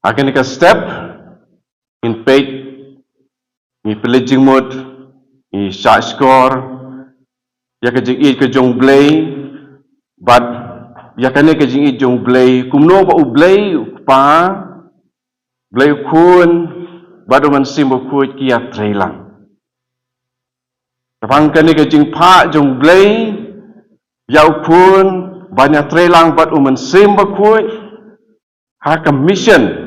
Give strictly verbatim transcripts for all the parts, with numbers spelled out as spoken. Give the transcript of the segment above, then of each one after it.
Ha kane ka step, ngin peit, ngi pynleit jingmut, ngi shah shkor ïa ka jingïeit ka jong U Blei, bad ïa kane ka jingïeit jong U Blei, kumno ba U Blei U Kpa, Blei U Khun, bad U Mynsiem Bakhuid ki ïatreilang. Shaphang kane ka jingphah jong U Blei ïa U Khun ban ïatreilang bad U Mynsiem Bakhuid ha ka mission,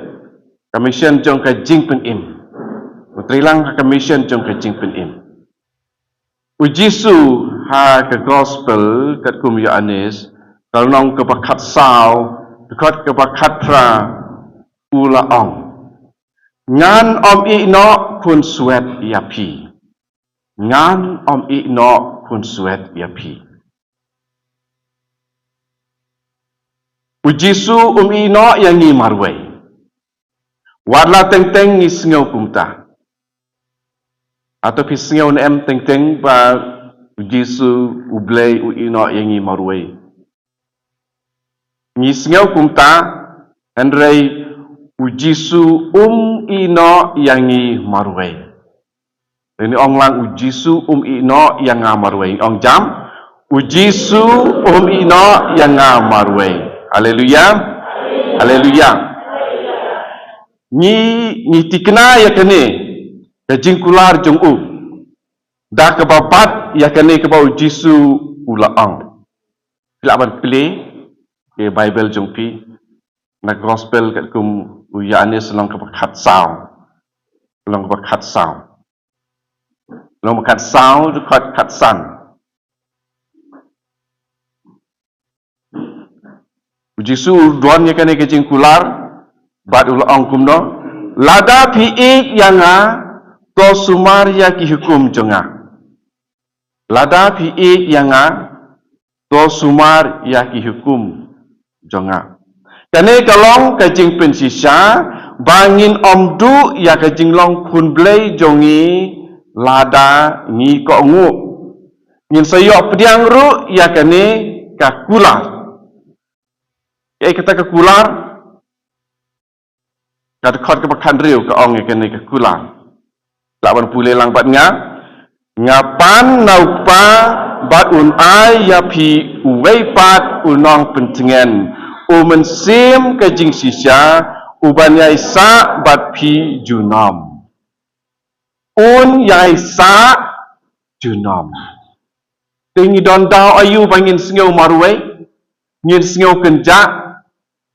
ka mission jong ka jingpynim. U treilang ha ka mission jong ka jingpynim. U Jisu ha ka Gospel katkum u Ïoannis, ka lynnong kaba khatsaw, dkhot kaba khatphra, u la ong: Ngan ym ïehnoh khunswet ïa phi. Ngan ym ïehnoh khunswet ïa phi. U Jisu um ïehnoh ïa ngi marwei. Wat la teng teng ngi sngew kumta. Hato phi sngew ne em teng teng ba U Jisu U Blei u ïehnoh ïa ngi marwei? Ngi sngew kumta, hynrei U Jisu um ïehnoh ïa ngi marwei. Ngi ong lang: U Jisu um ïehnoh ïa nga marwei. Ong jam: U Jisu um ïehnoh ïa nga marwei. Haleluya. Haleluya. Ngi, ngi tikna ïa kane ka jingkular jong u da kaba bat ïa kane kaba U Jisu u la ong. Phi lah ban plie ïa ka Baibl jong phi na Gospel katkum u Ïoannis lynnong kaba khatsaw. Lynnong kaba khatsaw. Lynnong kaba khatsaw, dkhot khatsan. U Jisu u don ïa kane ka jingkular, bad u la ong kumno: Lada phi ïeit ïa nga, to sumar ïa ki hukum jong nga. Lada phi ïeit ïa nga, to sumar ïa ki hukum jong nga. Kane ka long ka jingpynshisha, ba ngin ym duh ïa ka jinglong khun Blei jong ngi lada ngi kohnguh. Ngin sa ïoh pdiang ruh ïa kane ka kular. Kaei kata ka kular? Ka dkhot kaba khathynriew ka ong ïa kane ka kular. Lah ban pule lang bad nga. Nga pan na U Kpa bad un ai ïa phi uwei pat u nongpyntngen, U Mynsiem ka jingshisha, uban ïaisah bad phi junom. Un ïaisah junom. Te ngi don daw aïu ba ngin sngew marwei, ngin sngew kynjah,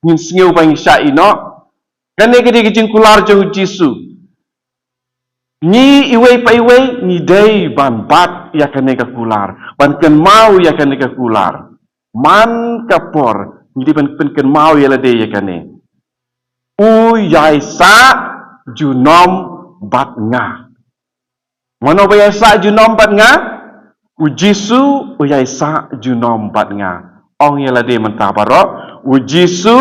ngin sngew ba ngi shah ïehnoh? Kane ka dei ka jingkular jong U Jisu. Ngi iwei pa iwei ngi dei ban bat ïa kane ka kular, ban kynmaw ïa kane ka kular. Man ka por ngi dei ban pynkynmaw ïa lade ïa kane. U ïaisah junom bad nga. Mano ba ïaisah junom bad nga? U Jisu u ïaisah junom bad nga. Ong ïa lade mynta baroh: U Jisu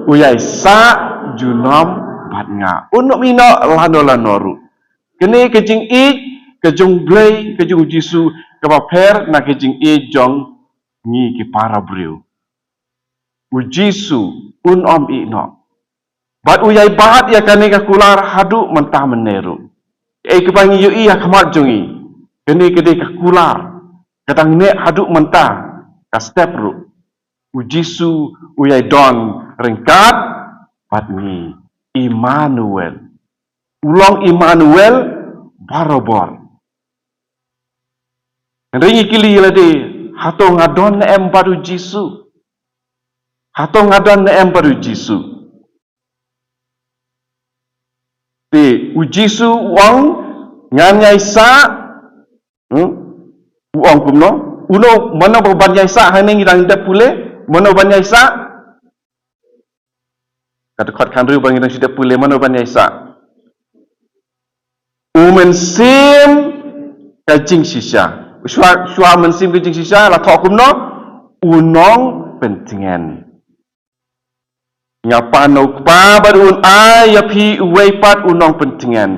u ïaisah junom bad nga. Un ym ïehnoh lano lano ruh. Kane ka jingïeit ka jong U Blei, ka jong U Jisu, kaba pher na ka jingïeit jong ngi ki para briew. U Jisu un ym ïehnoh. Bad u ïai bat ïa kane ka kular haduh mynta mynne ruh. Kaei kaba ngi ïohi ha khmat jong ngi, kane ka dei ka kular ka dang neh haduh mynta, ka step ruh. U Jisu u ïai don ryngkat bad ngi. Immanuel. U long Immanuel barabor. Hynrei ngi kylli ïa lade, hato nga don ne em bad U Jisu? Hato nga don ne em bad U Jisu? Te U Jisu u ong, ngan ïaisah, hmm? U ong kumno? Uno, mano ba ban ïaisah, hangne ngi dang dep pule, mano ban ïaisah? Ka dkhot khathynriew ba ngi dang shu dep pule, mano ban ïaisah? U Mynsiem ka jingshisha. Shuwa, shuwa Mynsiem ka jingshisha, la thoh kumno? U nongpyntngen. Nga pan na U Kpa bad un ai ïa phi uwei pat u nongpyntngen.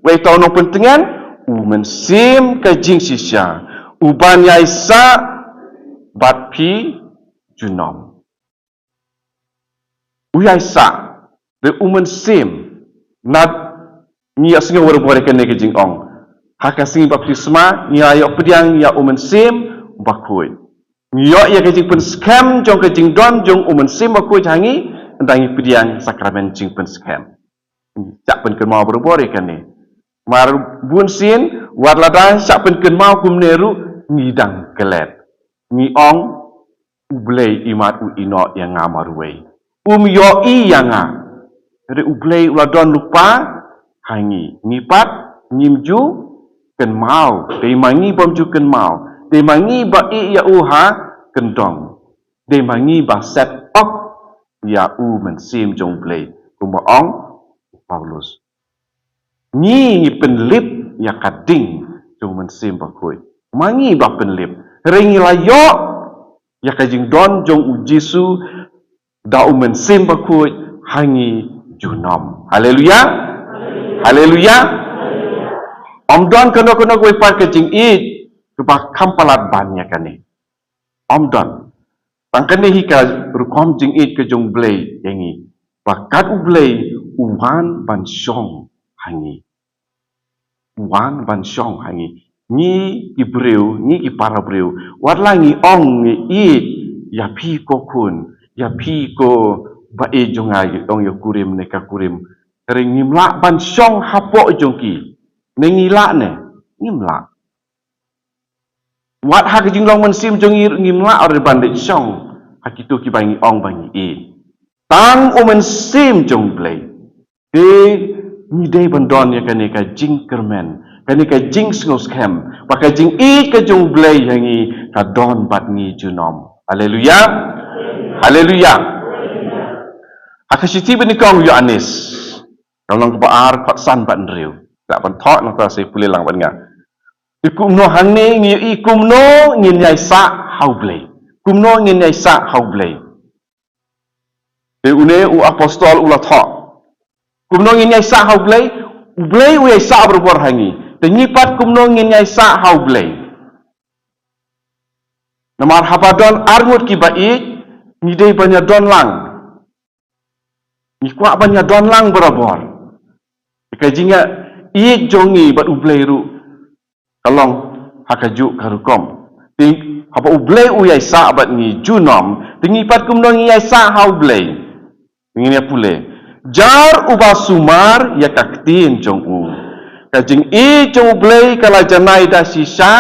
Uwei uta u nongpyntngen? U Mynsiem ka jingshisha, uban ïaisah bad phi junom. U ïaisah. Te u Mynsiem, na ngi ïa sngew barabor ïa kane ka jingong. Ha ka sngi baptisma, ngi ïa ïoh pdiang ïa u Mynsiem Bakhuid. Ngi ïoh ïa ka jingpynskhem jong ka jingdon jong u Mynsiem Bakhuid ha ngi, ynda ngi pdiang sakramen jingpynskhem. Ngi shah pynkynmaw barabor ïa kane. Namar bunsien, wat lada shah pynkynmaw kumne ruh, ngi dang klet. Ngi ong, U Blei imat u ïehnoh ïa nga marwei. Um ïohi ïa nga. Hynrei U Blei u la don lypa ha ngi. Ngi pat, ngim ju kynmaw. Dei ma ngi bym ju kynmaw. Dei ma ngi ba ïeh ïa u ha kyndong. Dei ma ngi ba set up ïa u Mynsiem jong U Blei. Kumba ong u Paulus. Ngi, ngi pynlip ïa ka ding jong u Mynsiem Bakhuid. Ma ngi ba pynlip. Hynrei ngi la ïoh ïa ka jingdon jong u Jisu da u Mynsiem Bakhuid ha ngi junom. Haleluya. Haleluya. Ym don kano kano kawei pat ka jingïeit kaba kham palat ban ïa kane. Ym don. Tang kane hi ka rukom jingïeit ka jong U Blei ïa ngi. Ba kat U Blei u wan ban shong ha ngi. U wan ban shong ha ngi. Ngi ki briew, ngi ki para briew. Wat la ngi ong ngi ïeit ïa phi ko khun, ïa phi ko ba ïeit jong nga, ngi ong ïa u kurim ne ka kurim. Hynrei ngim lah ban shong hapoh jong ki. Ne ngi lah ne? Ngim lah. Wat ha ka jinglong mynsiem jong ngi ruh ngim lah ruh ban leit shong ha kito kiba ngi ong ba ngi ïeit. Tang u Mynsiem jong U Blei. Te ngi dei ban don ïa kane ka jingkyrmen, kane ka jingsngewskhem ba ka jingïeit ka jong U Blei ïa ngi ka don bad ngi junom. Haleluya. Haleluya. Ha ka shithi ba nyngkong u Ïoannis, ka lynnong kaba ar, dkhot san bad hynriew. Lah ban thoh, nangta sa pule lang bad nga. Te kumno hangne ngi ïohi kumno ngin ïaisah ha U Blei? Kumno ngin ïaisah ha U Blei? Te une u apostol u la thoh. Kumno ngin ïaisah ha U Blei? U Blei u ïaisah barabor ha ngi. Te ngi pat kumno ngin ïaisah ha U Blei? Namar haba don arngut kiba ïeit, ngi dei ban ïadon lang. Ngi kwah ban ïadon lang barabor. Ka jingïeit jong ngi bad U Blei ruh ka long ha kajuh ka rukom. Te haba U Blei u ïaisah bad ngi junom, te ngi pat kumno ngin ïaisah ha U Blei? Ngin ïa pule. Jar uba sumar ïa ka ktien jong u, ka jingïeit jong U Blei ka la janai da shisha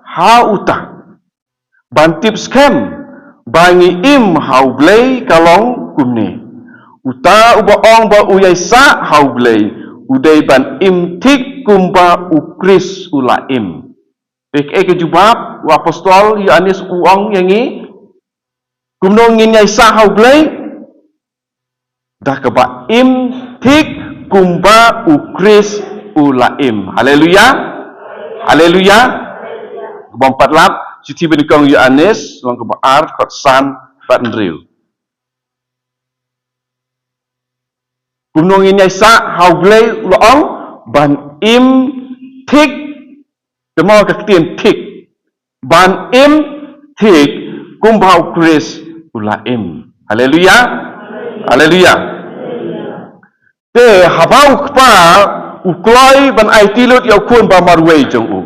ha uta. Ban tip skhem ba ngi im ha U Blei ka long kumne. Uta uba ong ba u ïaisah ha U Blei, u dei ban im thik kumba U Khrist u la im. Te kaei ka jubab u apostol Ïoannis u ong ïa ngi? Kumno ngin ïaisah ha U Blei? Da kaba im thik kumba U Khrist u la im. Haleluya. Haleluya. Kaba ym pat lap, shithi ba nyngkong u Ïoannis, lynnong kaba ar, dkhot san bad hynriew. Kumno ngin ïaisah ha U Blei, u la ong, ban im thik. Te mo ka ktien thik. Ban im thik kumba U Khrist u la im. Haleluya. Haleluya. Te haba u kpa u kloi ban aiti lut ïa u khun ba marwei jong u,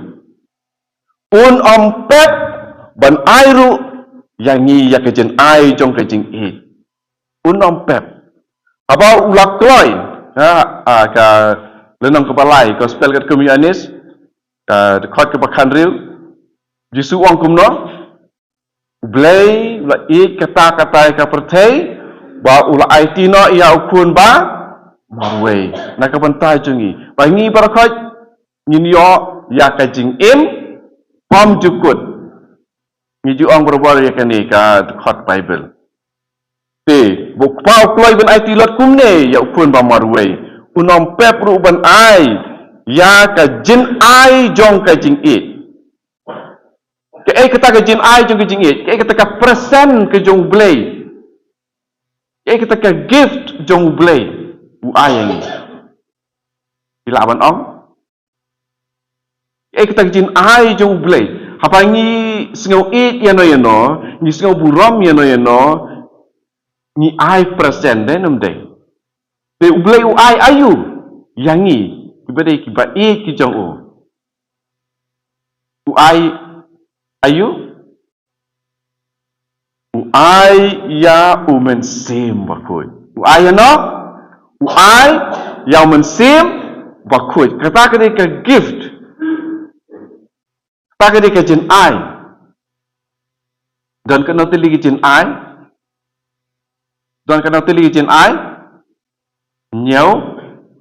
un ym pep ban ai ruh ïa ngi ïa ka jingai jong ka jingïeit. Un ym pep. Haba u la kloi, ha, ha ka lynnong kaba lai, Gospel katkum u Ïoannis, ka dkhot kaba khathynriew, Jisu u ong kumno? U Blei u la ïeit katta katta ïa ka pyrthei ba u la aiti noh ïa u khun ba marwei na ka bynta jong ngi, ba ngi baroh ngin ïoh ïa ka jingim bymjukut. Ngi ju ong barabor ïa kane ka dkhot Baibl. Te ba u kpa u kloi ban aiti lut kumne ïa u khun ba marwei, un ym pep ruh ban ai ïa ka jingai jong ka jingïeit. Kaei kata ka jingai jong ka jingïeit? Kaei kata ka present ka jong U Blei? Kaei kata ka gift jong U Blei u ai ïa ngi? Phi lah ban ong? Kaei kata ka jingai jong U Blei? Haba ngi sngew ïeit ïano ïano, ngi sngew burom ïano ïano, ngi ai present, dei ne ym dei? Te U Blei u ai aïu ïa ngi kiba dei kiba ïeit ki jong u? U ai aïu? U ai ïa U Mynsiem Bakhuid. U ai ïa no? U ai ïa U Mynsiem Bakhuid. Kata ka dei ka gift. Kata ka dei ka jingai. Don katno tylli ki jingai? Don katno tylli ki jingai? Hynñiew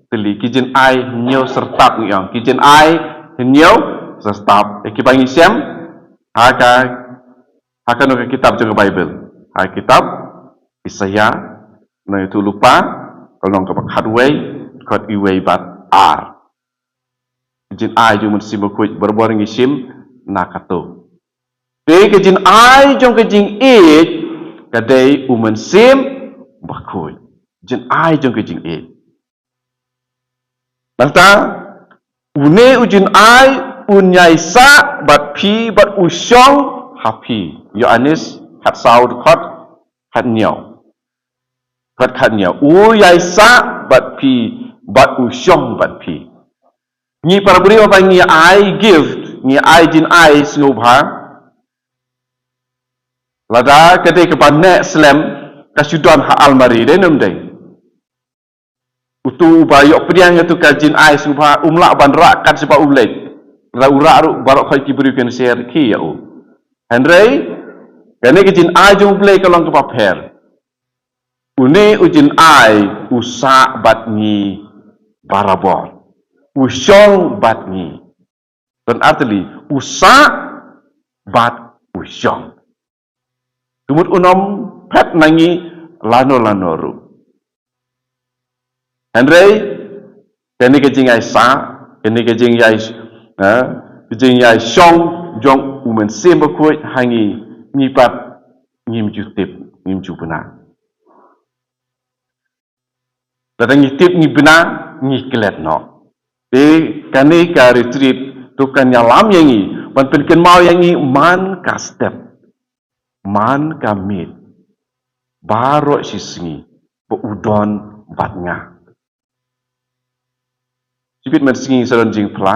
tylli, ki jingai hynñiew syrtap ngi ong. Ki jingai hynñiew syrtap. Eh, kiba ngi shem ha ka, ha kano ka kitab jong ka Baibl? Ha ka kitab Isaiah, nongïathuhlypa, ka lynnong kaba khatwei, dkhot uwei bad ar. Ki jingai jong U Mynsiem Bakhuid, barabor ngi shim na kato. Te ka jingai jong ka jingïeit ka dei U Mynsiem Bakhuid. Jingai jong ka jingïeit. Nangta, une u jingai un ïaisah bad phi bad u shong ha phi. Ïoannis khatsaw dkhot khathynñiew. Dkhot khathynñiew. U ïaisah bad phi bad u shong bad phi. Ngi para briew ba ngi ai gift, ngi ai jingai sngewbha. Lada ka dei kaba neh slem, ka shu don ha almari, dei ne ym dei? Uto uba ïoh pdiang ïa uto ka jingai sngewbha, um lah ban rah kat shaba u leit. Lada u rah ruh baroh khoit ki briew kin share khie ïa u. Hynrei kane ka jingai jong U Blei ka long kaba pher. Une u jingai u sah bad ngi barabor. U shong bad ngi. Don artylli, u sah bad u shong. Ka mut un ym phet na ngi lano lano ruh. Hynrei kane ka jingïaisah, kane ka jingïai, eh, ka jingïaishong jong U Mynsiem Bakhuid ha ngi, ngi pat ngim ju tip, ngim ju bna. Lada ngi tip ngi bna, ngi klet noh. Te kane ka retreat, to kan ïalam ïa ngi, ban pynkynmaw ïa ngi man ka step, man ka miet, baroh shi sngi ba u don bad nga. Shibit mynsngi sa don jingphla,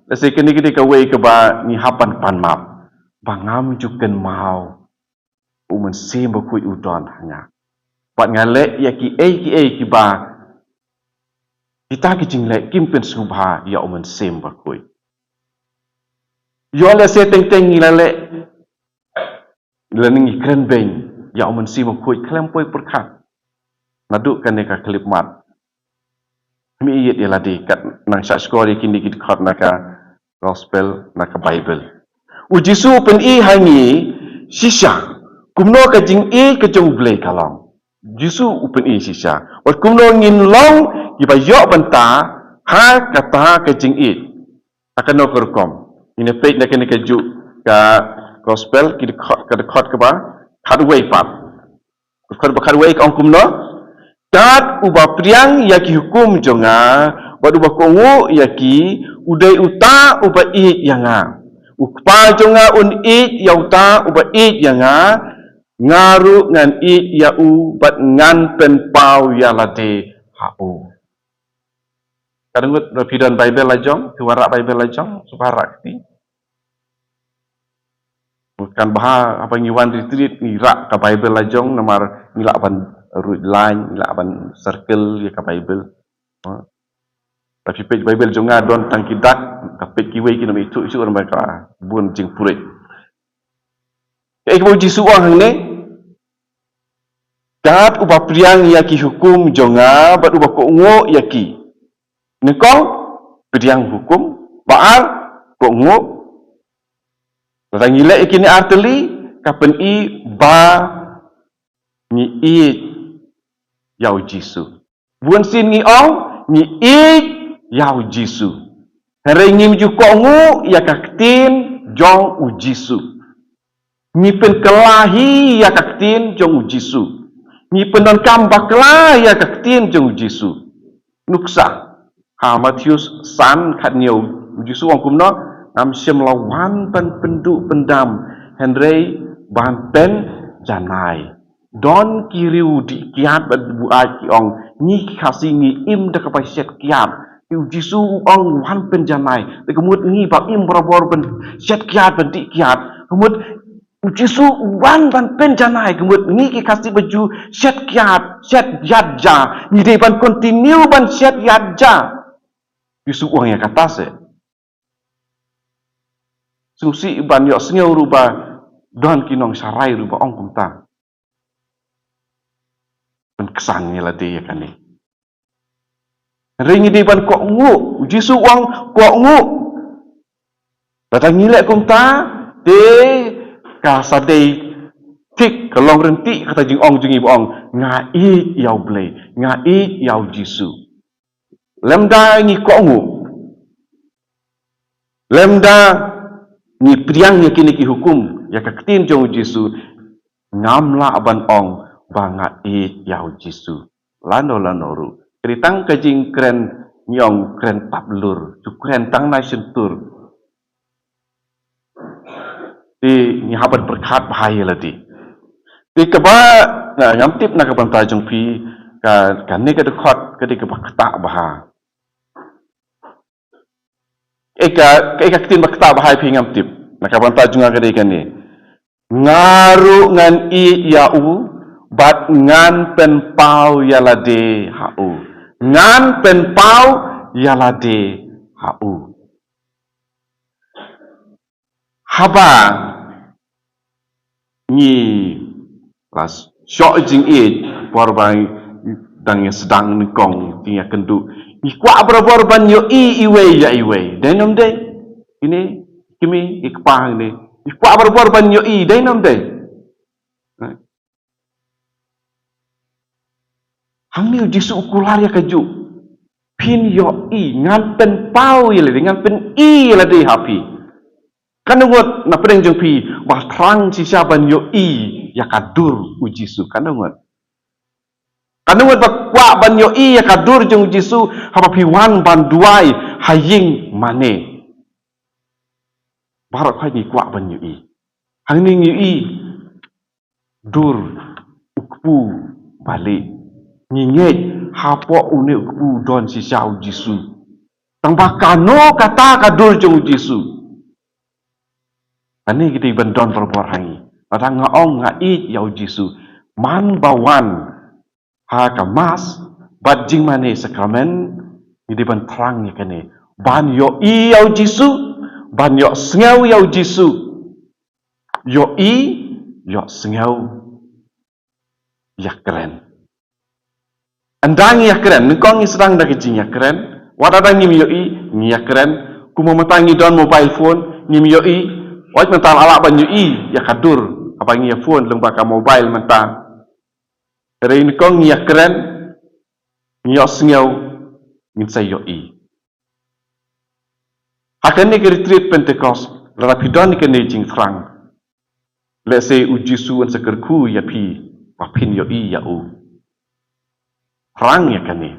lehse kane ka dei kawei kaba ngi hap ban pan map, ba ngam ju kynmaw U Mynsiem Bakhuid u don ha nga. Bad nga leh ïa kiei kiei kiba kita ki jingleh kim pynsngewbha ïa U Mynsiem Bakhuid. Ïoh lehse teng teng ngi la leh, lane ngi kren beiñ ïa U Mynsiem Bakhuid khlem poi pyrkhat. Naduh kane ka khyllipmat, ym ïeit ïa lade, kat nang shah shkor ïa kine ki dkhot na ka Gospel, na ka Baibl. U Jisu u pyni ha ngi shisha kumno ka jingïeit ka jong U Blei ka long. Jisu u pyni shisha wat kumno ngin long kiba ïoh bynta ha kata ka jingïeit. Ha kano ka rukom? Ngin ïa peit na kane kajuh ka Gospel, ki dkhot, ka dkhot kaba khatwei pat. Dkhot ba khatwei ka ong kumno: Kat uba pdiang ïa ki hukum jong nga bad uba kohnguh ïa ki, u dei uta uba ïeit ïa nga. U Kpa jong nga un ïeit ïa uta uba ïeit ïa nga. Nga ruh ngan ïeit ïa u bad ngan pynpaw ïa lade ha u. Ka dang ngut ba phi don Baibl la jong, phi wanrah Baibl la jong, sngewbha rah kti. Kan bha haba ngi wan retreat ngi rah ka Baibl la jong, namar ngi lah ban ruh line, ngi lah ban circle ïa ka Baibl. Lada phi peit Baibl jong nga don tang ki dak, ka peit kiwei kin ym ithuh shuh namar ka bun jingpyrshah. Kaei kaba u Jisu u ong hangne? Kat uba pdiang ïa ki hukum jong nga bad uba kohnguh ïa ki. Nyngkong, pdiang hukum, ba ar, kohnguh. Lada ngi leh ïa kine artylli, ka pyni ba ngi ïeit ïa u Jisu. Bun sien ngi ong ngi ïeit ïa u Jisu, hynrei ngim ju kohnguh ïa ka ktien jong u Jisu. Ngi pynkylla hi ïa ka ktien jong u Jisu. Ngi pyndonkam bakla ïa ka ktien jong u Jisu. Nuksa ha Mathaios san khathynñiew, u Jisu u ong kumno: Ngam shym la wan ban pynduh pyndam, hynrei ban pynjanai. Don ki riewdih kiad bad buaid ki ong, Ngi ki Khasi ngi im da kaba shet kiad. Te u Jisu u ong wan pynjanai. Te ka mut ngi ba im barabor ban shet kiad, ban dih kiad. Ka mut u Jisu u wan ban pynjanai. Ka mut ngi ki Khasi ba ju shet kiad, shet ïaid ja. Ngi dei ban continue ban shet ïaid ja. U Jisu u ong ïa kata se. Sngewsih ban ïohsngew ruh ba don ki nongsharai ruh ba ong kumta. Pynksan ïa lade ïa kane. Hynrei ngi dei ban kohnguh, u Jisu u ong kohnguh. Lada ngi leh kumta, te ka sa dei thik, ka long ryntih kata jingong jong ngi ba ong, nga ïeit ïa u Blei, nga ïeit ïa u Jisu. Lymda ngi kohnguh, lymda ngi pdiang ïa kine ki hukum, ïa ka ktien jong u Jisu, ngam lah ban ong ba nga ïeit ïa u Jisu. Lano lano ruh. Ka dei tang ka jingkren, ngi ong kren tablur, ju kren tang na shyntur. Te ngi hap ban pyrkhat bha ïa lade. Te kaba, na, ngam tip na ka bynta jong phi, ka, kane ka dkhot ka dei kaba ktah bha. Ïa ka, ïa ka ktien ba ktah bha ïa phi ngam tip. Na ka bynta jong nga ka dei kane. Nga ruh ngan ïeit ïa u, bad ngan pynpaw ïa lade ha u. Ngan pynpaw ïa lade ha u. Haba ngi la shoh jingïeit, por ba dang ïa sdang nyngkong jingïakynduh, ngi kwah barabor ban ïohi iwei ïa iwei. Dei ne ym dei? Ine, kmie, i kpa hangne. Ngi kwah barabor ban ïohi, dei ne ym dei? Hangne u Jisu u kular ïa kajuh. Phin ïohi, ngan pynpaw ïa lade, ngan pyni ïa lade ha phi. Katno ngut na pdeng jong phi ba thrang shisha ban ïohi ïa ka dur u Jisu? Katno ngut? Katno ngut ba kwah ban ïohi ïa ka dur jong u Jisu haba phi wan ban duwai ha ïing mane? Baroh khoit ngi kwah ban ïohi. Hangne ngi ïohi dur u kpu ba lieh. Ngi ngeit hapoh une u kpu don shisha u Jisu. Tang ba kano kata ka dur jong u Jisu? Kane ka dei ban don barabor ha ngi. Lada nga ong nga ïeit ïa u Jisu, man ba wan ha ka Mass bad jingmane sakramen, ngi dei ban thrang ïa kane. Ban ïohi ïa u Jisu, ban ïohsngew ïa u Jisu. Ïohi, ïohsngew, ïakren. Ynda ngi ïakren, nyngkong ngi sdang da ka jingïakren. Wat haba ngim ïohi, ngi ïakren. Kumba mynta ngi don mobile phone, ngim ïohi. Wat mynta la lah ban ïohi ïa ka dur haba ngi ïa phone lyngba ka mobile mynta. Hynrei nyngkong ngi ïakren, ngi ïohsngew, ngin sa ïohi. Ha kane ka retreat Pentecost, lada phi don kane ka jingthrang, lehse u Jisu un sa kyrkhu ïa phi ba phin ïohi ïa u. Thrang ïa kane.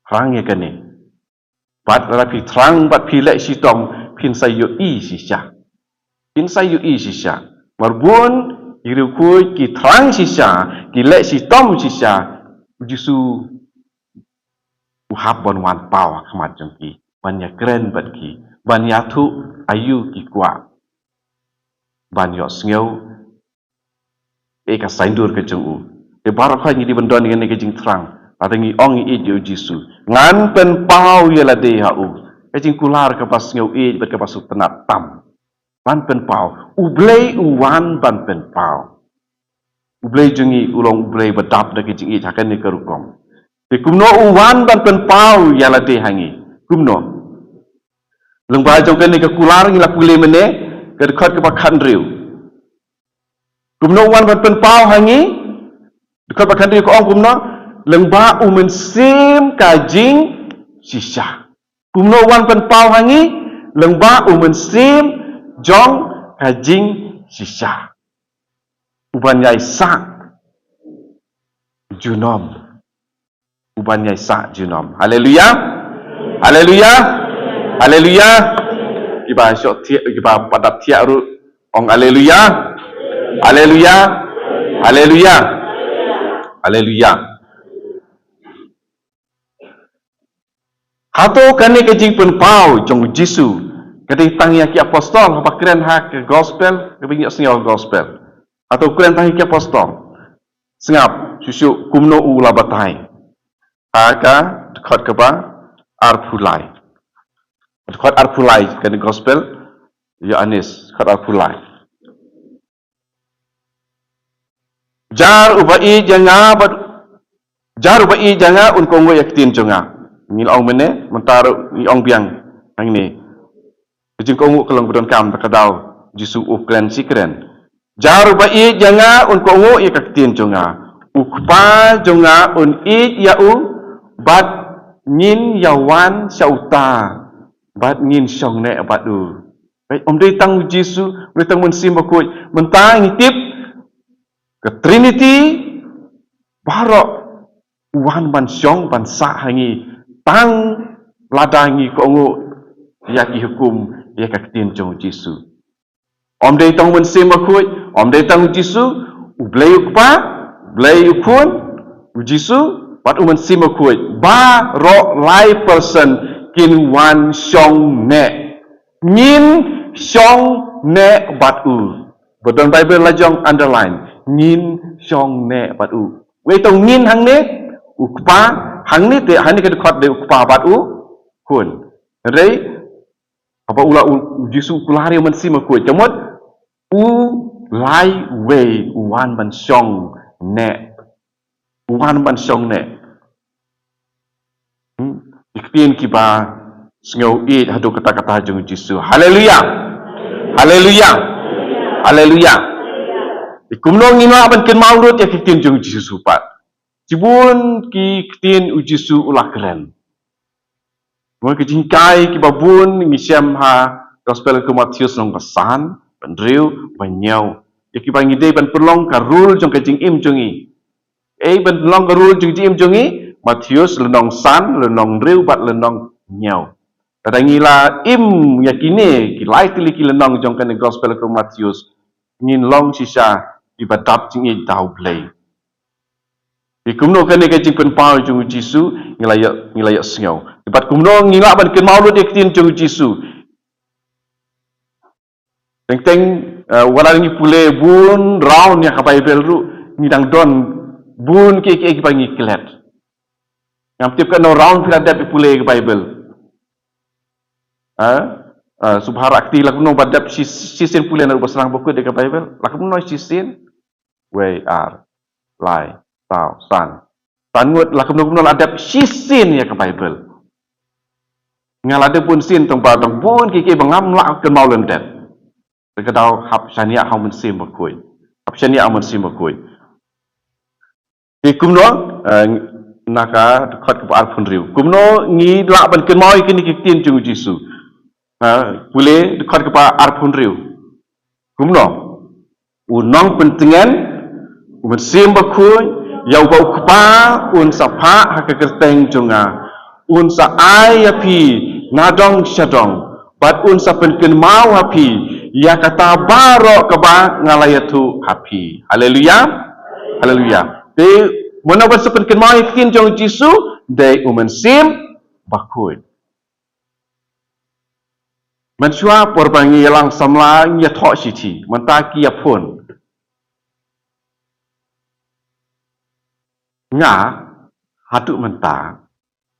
Thrang ïa kane. Bad lada phi thrang bad phi leh shitom, phin sa ïohi shisha. Phin sa ïohi shisha. Namar bun ki riewkhuid ki thrang shisha, ki leh shitom shisha, u Jisu u hap ban wan paw ha khmat jong ki, ban ïakren bad ki, ban ïathuh aïu ki kwah, ban ïohsngew ïa ka saiñdur ka jong u. Te baroh khoit ngi dei ban don ïa kane ka jingthrang. Lada ngi ong ngi ïeit ïa u Jisu, ngan pynpaw ïa lade ha u. Ka jingkular kaba sngewieit bad kaba sngewtynnat tam. Ban pynpaw. U Blei u wan ban pynpaw. U Blei jong ngi u long u Blei ba dap da ka jingïeit ha kane ka rukom. Te kumno u wan ban pynpaw ïa lade ha ngi? Kumno? Lyngba jong kane ka kular ngi la pule mynne, ka dkhot kaba khathynriew. Kumno u wan ban pynpaw ha ngi? Dkhot ba khathynriew ka ong kumno? Lyngba u Mynsiem ka jingshisha. Kumno u wan pynpaw ha ngi? Lyngba u Mynsiem jong ka jingshisha. U ban ïai sah junom. U ban ïai sah junom. Haleluya. Haleluya. Haleluya. Kiba shoh thiah, kiba pat dap thiah ruh, ong haleluya. Haleluya. Haleluya. Haleluya. Hato kane ka jingpynpaw jong u Jisu ka dei tang ïa ki apostol haba kren ha ka gospel, kaba ngi ïohsngew gospel? Hato kren tang ïa ki apostol? Sngap, shuh shuh kumno u la batai. Ha ka dkhot kaba arphew lai. Dkhot arphew lai kane gospel Ïoannis, dkhot arphew lai. Jar uba ïeit ïa nga bad, jar uba ïeit ïa nga un kohnguh ïa ka ktien jong nga. Ngi la ong mynne, mynta ruh ngi ong biang hangne. Ka jingkohnguh ka long ba donkam da ka daw Jisu u kren shi kren. Jar uba ïeit ïa nga un kohnguh ïa ka ktien jong nga. U Kpa jong nga un ïeit ïa u bad ngin ïa wan sha uta bad ngin shong neh bad u. Peit, ym dei tang u Jisu, ym dei tang u Mynsiem Bakhuid. Mynta ngi tip ka Trinity baroh u wan ban shong ban sah ha ngi tang lada ngi kohnguh ïa ki hukum, ïa ka ktien jong u Jisu. Ym dei tang u Mynsiem Bakhuid, ym dei tang u Jisu, u Blei u Kpa, u Blei u Khun, u Jisu bad u Mynsiem Bakhuid. Baroh lai person kin wan shong neh. Ngin shong neh bad u. Ba don Bible la jong underline. Ngin shong neh bad u. Wei tang ngin hangne, u Kpa, hangne te, hangne ka dkhot dei u Kpa bad u Khun. Hynrei haba u la u, u Jisu u kular ïa u Mynsiem Bakhuid, ka mut u lai wei u wan ban shong neh. U wan ban shong neh. Hmm? Ki ktien kiba sngew ïeit haduh katta katta jong u Jisu. Haleluya. Haleluya. Haleluya. Kumno ngin lah ban kynmaw lut ïa ki ktien jong u Jisu pat? Shibun ki ktien u Jisu u la kren. Bun ki jinghikai kiba bun ngi shem ha gospel ka Mathaios lynnong ka san, ba hynriew, ba hynñiew. Ïa kiba ngi dei ban pynlong ka rule jong ka jingim jong ngi. Ei, ban pynlong ka rule jong ka jingim jong ngi, Mathaios lynnong san, lynnong hynriew bad lynnong hynñiew. Lada ngi la im ïa kine ki lai tylli ki lynnong jong kane gospel ka Mathaios, ngin long shisha kiba dap jingïeit da u Blei. Te kumno kane ka jingpynpaw jong u Jisu ngi la ïoh, ngi la ïohsngew. Bad kumno ngi lah ban kynmaw lut ïa ka ktien jong u Jisu. Teng teng, eh, wat la ngi pule bun round ïa ka Bible ruh ngi dang don bun kiei kiei kiba ngi klet. Ngam tip katno round phi la dep ïa pule ïa ka Bible. Eh? Eh, shu bha rakti la kumno ba dep shi, shisien pule na u ba sdang ba kut ïa ka Bible. La kumno shisien? Wei, ar, lai, saw, san. San ngut, la kumno kumno la dep shisien ïa ka Bible. Nga la dep bun sien tang ba tang bun kiei kiei ba ngam lah kynmaw lyndet. Te ka daw hap shaniah ha u Mynsiem Bakhuid. Hap shaniah ha u Mynsiem Bakhuid. Te kumno, eh, na ka dkhot kaba arphew hynriew. Kumno ngi lah ban kynmaw ïa kine ki ktien jong u Jisu. Ha, pule dkhot kaba arphew hynriew. Kumno? U nongpyntngen, u Mynsiem Bakhuid, ïa uba u Kpa un sa phah ha ka kyrteng jong nga. Un sa ai ïa phi nadong shadong. Bad un sa pynkynmaw ha phi ïa kata baroh kaba nga la ïathuh ha phi. Haleluya. Haleluya. Te mano ban sa pynkynmaw ïa ka ktien jong u Jisu, dei u Mynsiem Bakhuid. Mynshuwa por ba ngi ïalang samla ngi ïathoh shithi, mynta ki ïa phone. Nga haduh mynta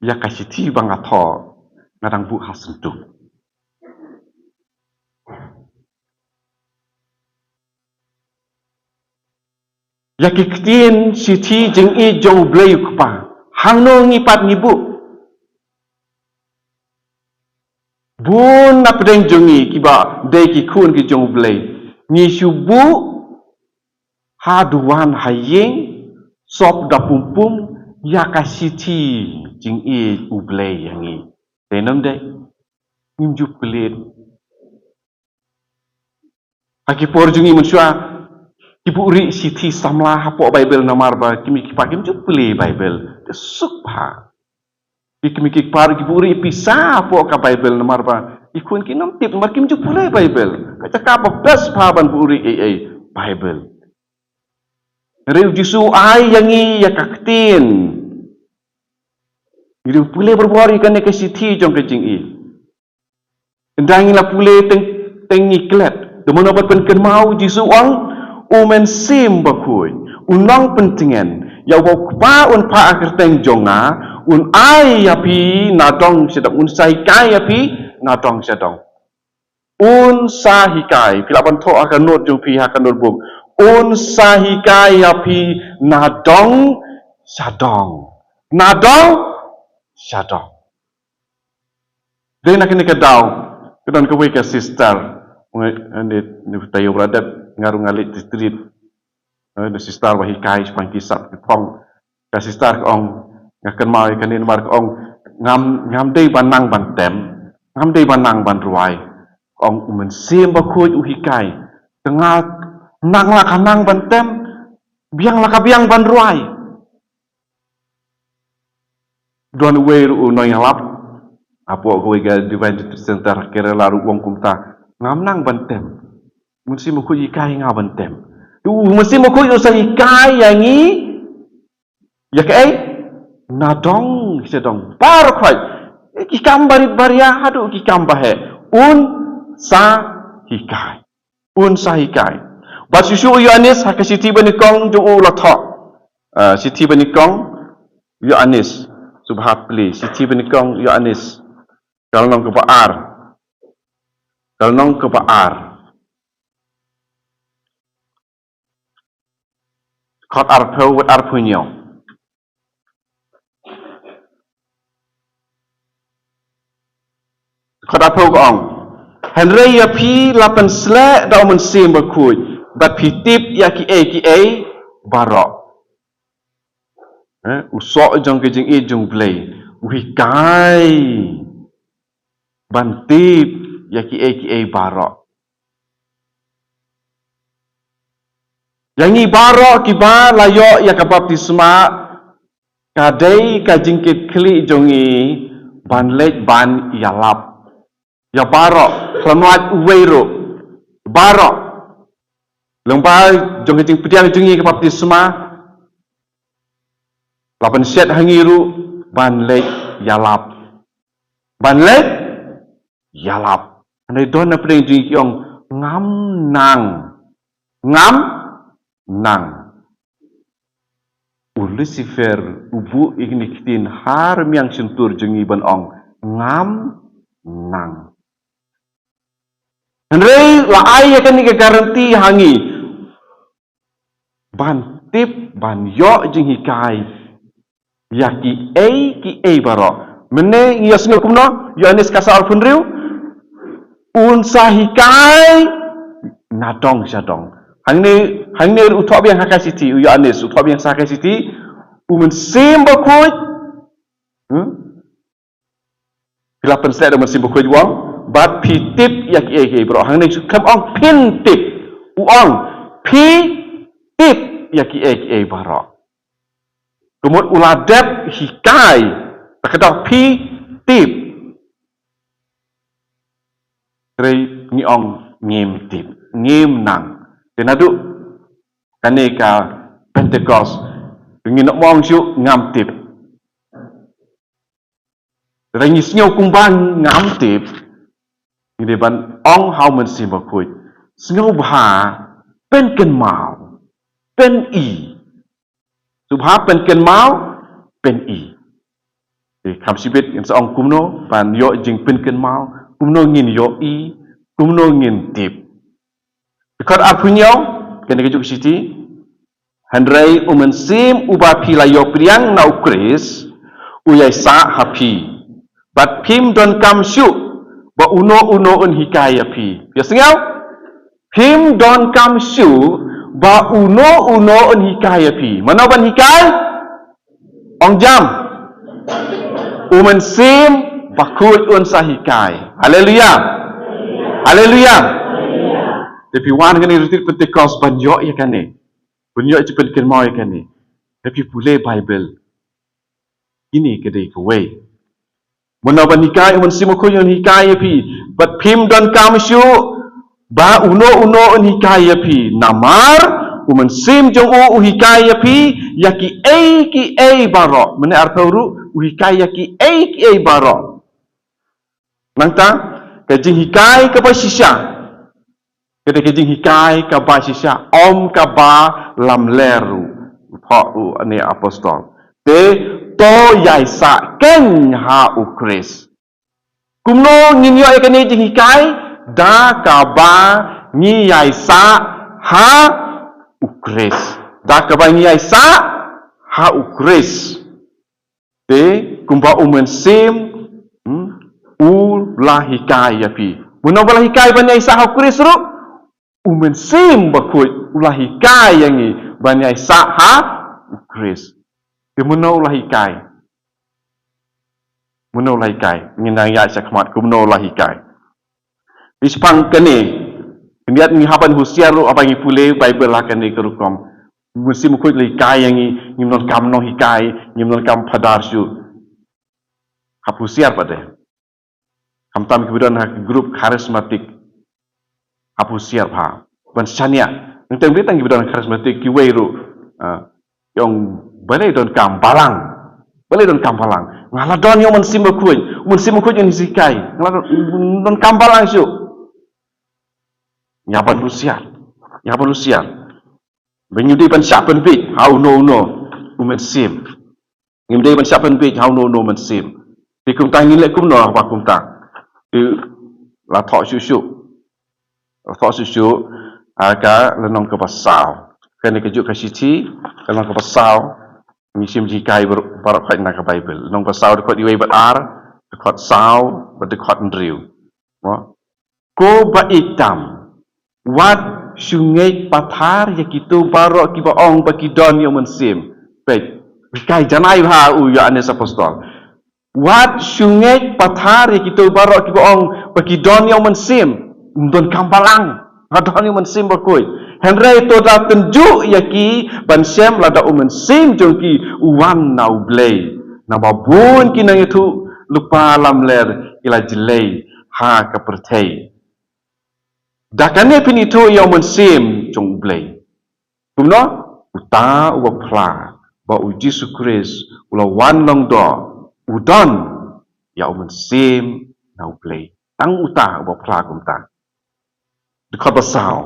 ïa ka shithi ba nga thoh nga dang buh ha syntuk. Ïa ki ktien shithi jingïeit jong u Blei u Kpa, hangno ngi pat ngi buh? Bun na pdeng jong ngi kiba dei ki khun ki jong u Blei, ngi shu buh ha duwan ha ïing, sop da pum pum ïa ka shithi jingïeit u Blei ïa ngi. Dei ne ym dei? Ngim ju pule. Ha ki por jong ngi mynshuwa ki buhrieh shithi samla hapoh Bible namar ba ki mei ki pa kim ju pule Bible. Te suk bha. Ki mei ki pa ki buhrieh pisa hapoh ka Bible namar ba ki khun kim tip namar kim ju pule Bible. Ka jaka ba best bha ban buhrieh ei ei, Bible. Hynrei u Jisu u ai ïa ngi ïa ka ktien. Ngi dei pule barabor ïa kane ka shithi jong ka jingïeit. Ynda ngi la pule teng, teng ngi klet. Te mano ban pynkynmaw, Jisu u ong, U Mynsiem Bakhuid, u nongpyntngen, ïa uba u Kpa un phah ha ka kyrteng jong nga, un ai ïa phi nadong shadong, un sa hikai ïa phi nadong shadong. Un sa hikai, phi lah ban thoh ha ka note jong phi, ha ka notebook. Un sa hikai ïa phi nadong shadong. Nadong shadong. Dei na kane ka daw, ka don kawei ka sister. Ane, ne taïew ba la dep, nga ruh nga leit street. Eh, na sister ba hikai shaphang ki sap ki phong. Ka sister ka ong, nga kynmaw ïa kane namar ka ong, ngam, ngam dei ban nang ban tem, ngam dei ban nang ban rwai. Ka ong, U Mynsiem Bakhuid u hikai. Te nga nang la ka nang ban tem, biang la ka biang ban rwai. Don uwei ruh u nongïalap hapoh kawei ka Divine Retreat Center Kerala ruh u ong kumta, ngam nang ban tem. Mynsiem Bakhuid hikai nga ban tem. Te U Mynsiem Bakhuid u sa hikai ïa ngi ïa kaei? Nadong shadong. Baroh khoit. Ki kam barit baria haduh ki kam baheh, un sa hikai. Un sa hikai. Bad shuh shuh u Ïoannis ha ka shithi banyngkong jong u la thoh. Ah, shithi banyngkong u Ïoannis. Sngewbha plie, shithi banyngkong u Ïoannis. Ka lynnong kaba ar. Ka lynnong kaba ar. Dkhot arphew bad arphew hynñiew. Dkhot arphew ka ong, hynrei ïa phi la pynsleh da U Mynsiem Bakhuid, bad phi tip ïa kiei kiei baroh. Eh, u soh jong ka jingïeit jong U Blei u hikai ban tip ïa kiei kiei baroh. Ïa ngi baroh kiba la ïoh ïa ka baptisma, ka dei ka jingkitkhlieh jong ngi ban leit ban ïalap. Ïa baroh, khlem wad uwei ruh. Baroh. Lyngba jong ka jingpdiang jong ngi ka baptisma, la pynshet ha ngi ruh ban leit ïalap. Ban leit ïalap. Hynrei don na pdeng jong ngi ki ong, ngam nang. Ngam nang. U Lucifer u buh ïa kine ki ktien ha rmiang shyntur jong ngi ban ong, ngam nang. Hynrei la ai ïa kane ka guarantee ha ngi ban tip, ban ïoh jinghikai ïa kiei kiei baroh. Mynne ngi ïohsngew kumno, Ïoannis ka sa arphew hynriew, un sa hikai nadong shadong. Hangne, hangne u thoh biang ha ka shithi, u Ïoannis u thoh biang sa ha ka shithi, U Mynsiem Bakhuid. Hmm? Phi la pynsleh da U Mynsiem Bakhuid, u ong, bad phi tip ïa kiei kiei baroh. Hangne kam ong phin tip. U ong, phi tip ïa kiei kiei baroh. Ka mut u la dep hikai, ta ka daw phi tip. Hynrei ngi ong ngim tip, ngim nang. Te naduh kane ka Pentecost, ngi ong shuh ngam tip. Te ngi sngew kumba ngam tip, ngi dei ban ong ha U Mynsiem Bakhuid, sngewbha pynkynmaw, pyni. Sngewbha pynkynmaw, pyni. Te kham shibit ngin sa ong kumno ban ïoh jingpynkynmaw, kumno ngin ïohi, kumno ngin tip. Dkhot arphew hynñiew, kane ka juk shithi. Hynrei U Mynsiem uba phi la ïoh pdiang na U Khrist, u ïai sah ha phi. Bad phim donkam shuh ba uno uno un hikai ïa phi. Phi sngew? Phim donkam shuh ba uno uno un hikai ïa phi. Mano ban hikai? Ong jam. U Mynsiem Bakhuid un sa hikai. Haleluya. Haleluya. Te phi wan kane retreat Pentecost ban ïoh ïa kane. Ban ïoh jingpynkynmaw ïa kane. Te phi pule Baibl. Kine ka dei kawei. Mano ban hikai? U Mynsiem Bakhuid un hikai ïa phi. Bad phim donkam shuh ba uno uno un hikai ïa phi. Namar U Mynsiem jong u u hikai ïa phi ïa kiei kiei baroh. Mynne arphew ruh u hikai ïa kiei kiei baroh. Nangta ka jinghikai kaba shisha. Kata ka jinghikai kaba shisha, ym kaba lamler ruh. Thoh u ne apostol. Te to ïai sah kein ha u Khrist. Kumno ngin ïoh ïa kane jinghikai? Da kaba ngi ïai sah ha u Khrist. Da kaba ngi ïai sah ha u Khrist. Te kumba u Mynsiem, hmm, u la hikai ïa phi. Mano ba la hikai ban ïai sah ha u Khrist ruh? U Mynsiem Bakhuid u la hikai ïa ngi ban ïai sah ha u Khrist. Te mano u la hikai? Mano u la hikai? Ngin nang ïa sha khmat kumno u la hikai. Ispang kane, khyndiat ngi hap ban husiar ruh haba ngi pule Baibl ha kane ka rukom. U Mynsiem Bakhuid u la hikai ïa ngi, ngim donkam nonghikai, ngim donkam phadar shuh. Hap husiar pat de. Khamtam kiba don ha ka group charismatic. Hap husiar bha. Ban shaniah. Nangta ym dei tang kiba don charismatic kiwei ruh. Ah, ïong balei donkam balang. Balei donkam balang. Nga la don ïa u Mynsiem Bakhuid. U Mynsiem Bakhuid un hikai. Nga la don, donkam balang shuh. Ïa ban husiar. Ïa ban husiar. Ba ngim dei ban shah pynbeit ha uno uno u mynsiem. Ngim dei ban shah pynbeit ha uno uno u mynsiem. Te kumta ngin leh kumno haba kumta? Te la thoh shuh shuh. La thoh shuh shuh ha ka lynnong kaba saw. Kane kajuh ka shithi, ka lynnong kaba saw. Ngi shim jinghikai baroh, baroh khoit na ka Baibl. Lynnong ba saw dkhot iwei bad ar, dkhot saw bad dkhot hynriew. Mo? Ko ba ïeit tam, wat shu ngeit pathar ïa kito baroh kiba ong ba ki don ïa u Mynsiem. Peit, hikai janai bha u Ïoannis Apostol. Wat shu ngeit pathar ïa kito baroh kiba ong ba ki don ïa u Mynsiem. Ym donkam balang. Nga don ïa u Mynsiem Bakhuid. Hynrei to da tynjuh ïa ki ban shem lada u Mynsiem jong ki u wan na u Blei. Naba bun ki nongïathuhlypa lamler ki la jlei ha ka pyrthei. Da kane phin ithuh ïa u Mynsiem jong u Blei. Kumno? Uta uba phla ba u Jisu Khrist u la wan lyngdoh, u don ïa u Mynsiem na u Blei. Tang uta uba phla kumta. Dkhot ba saw.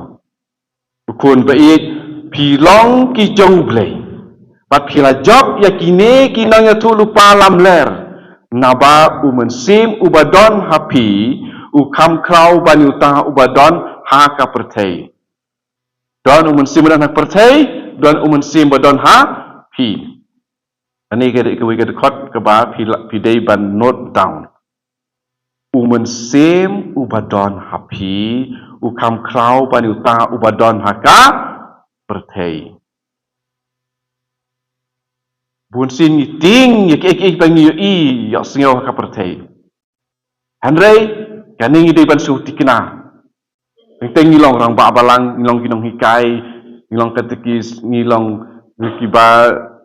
Ko khun ba ïeit, phi long ki jong u Blei. Bad phi la jop ïa kine ki nongïathuhlypa lamler. Naba u Mynsiem uba don ha phi u kham khraw ban ïa uta uba don ha ka pyrthei. Don u Mynsiem ba don ha pyrthei, don u Mynsiem ba don ha phi. Ani ka dei kawei ka dkhot kaba phi la, phi dei ban note down. U Mynsiem uba don ha phi u kham khraw ban ïa uta uba don ha ka pyrthei. Bun sien ngi tieng ïa kiei kiei ba ngi ïohi ïohsngew ha ka pyrthei. Hynrei kane ngi dei ban shu tikna. Teng teng ngi long rangbah balang, ngi long ki nonghikai, ngi long katekis, ngi long ngi kiba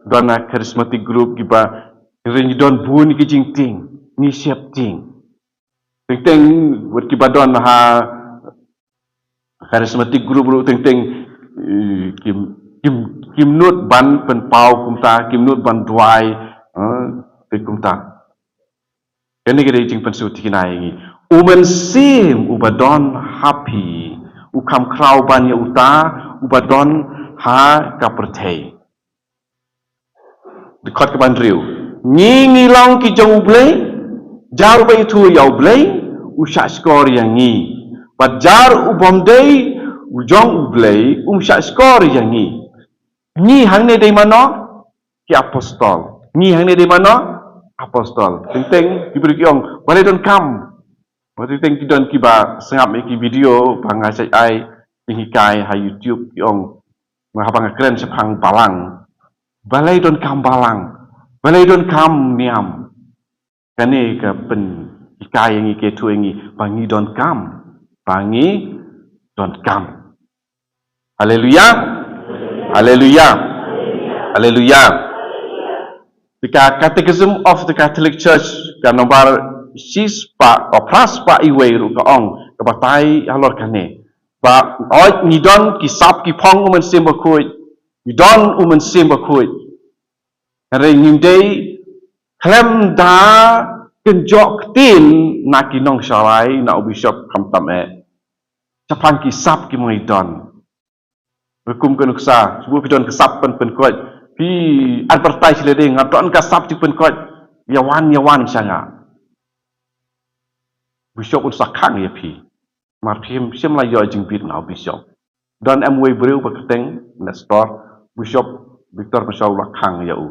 don ha charismatic group kiba, hynrei ngi don bun ki jingtieng, ngi sheptieng. Teng teng wat kiba don ha charismatic group ruh teng teng, eh, kim, kim, kim nud ban pynpaw kumta, kim nud ban duwai, eh, te kumta. Kane ka dei jingpynsngewthuh ïa ngi. U Mynsiem uba don ha phi u kham khraw ban ïa uta uba don ha ka pyrthei. Dkhot kaba hynriew. Ngi ngi long ki jong u Blei, jar uba ithuh ïa u Blei u shah shkor ïa ngi. Bad jar ubym dei u jong u Blei um shah shkor ïa ngi. Ngi hangne dei mano? Ki apostol. Ngi hangne dei mano? Apostol. Teng teng ki briew ki ong, balei donkam? Teng teng ki don kiba sngap ïa ki video ba nga shait ai jinghikai ha YouTube ki ong, nga haba nga kren shaphang balang. Balei donkam balang? Balei donkam niam? Kane ka pynhikai ïa ngi, ka ïathuh ïa ngi ba ngi donkam, ba ngi donkam. Haleluya. Haleluya. Haleluya. Te ka Catechism of the Catholic Church ka nombar shispah, o, phraspah iwei ruh ka ong, ka batai halor kane. Ba, oi, ngi don ki sap ki phong u Mynsiem Bakhuid. Ngi don u Mynsiem Bakhuid. Hynrei ngim dei khlem da kynjoh ktien na ki nongsharai, na u bishop khamtam eh. Shaphang ki sap kiba ngi don. Ba kum ka nuksa, shu phi don ka sap pyn pynkhuid. Phi advertise lade, nga don ka sap jingpynkhuid. Ïa wan, ïa wan sha nga. Bishop un sa khang ïa phi. Namar phim shym la ïoh jingbit na u bishop. Don em uwei u briew ba kyrteng Nestor, Bishop Victor Mashau la khang ïa u.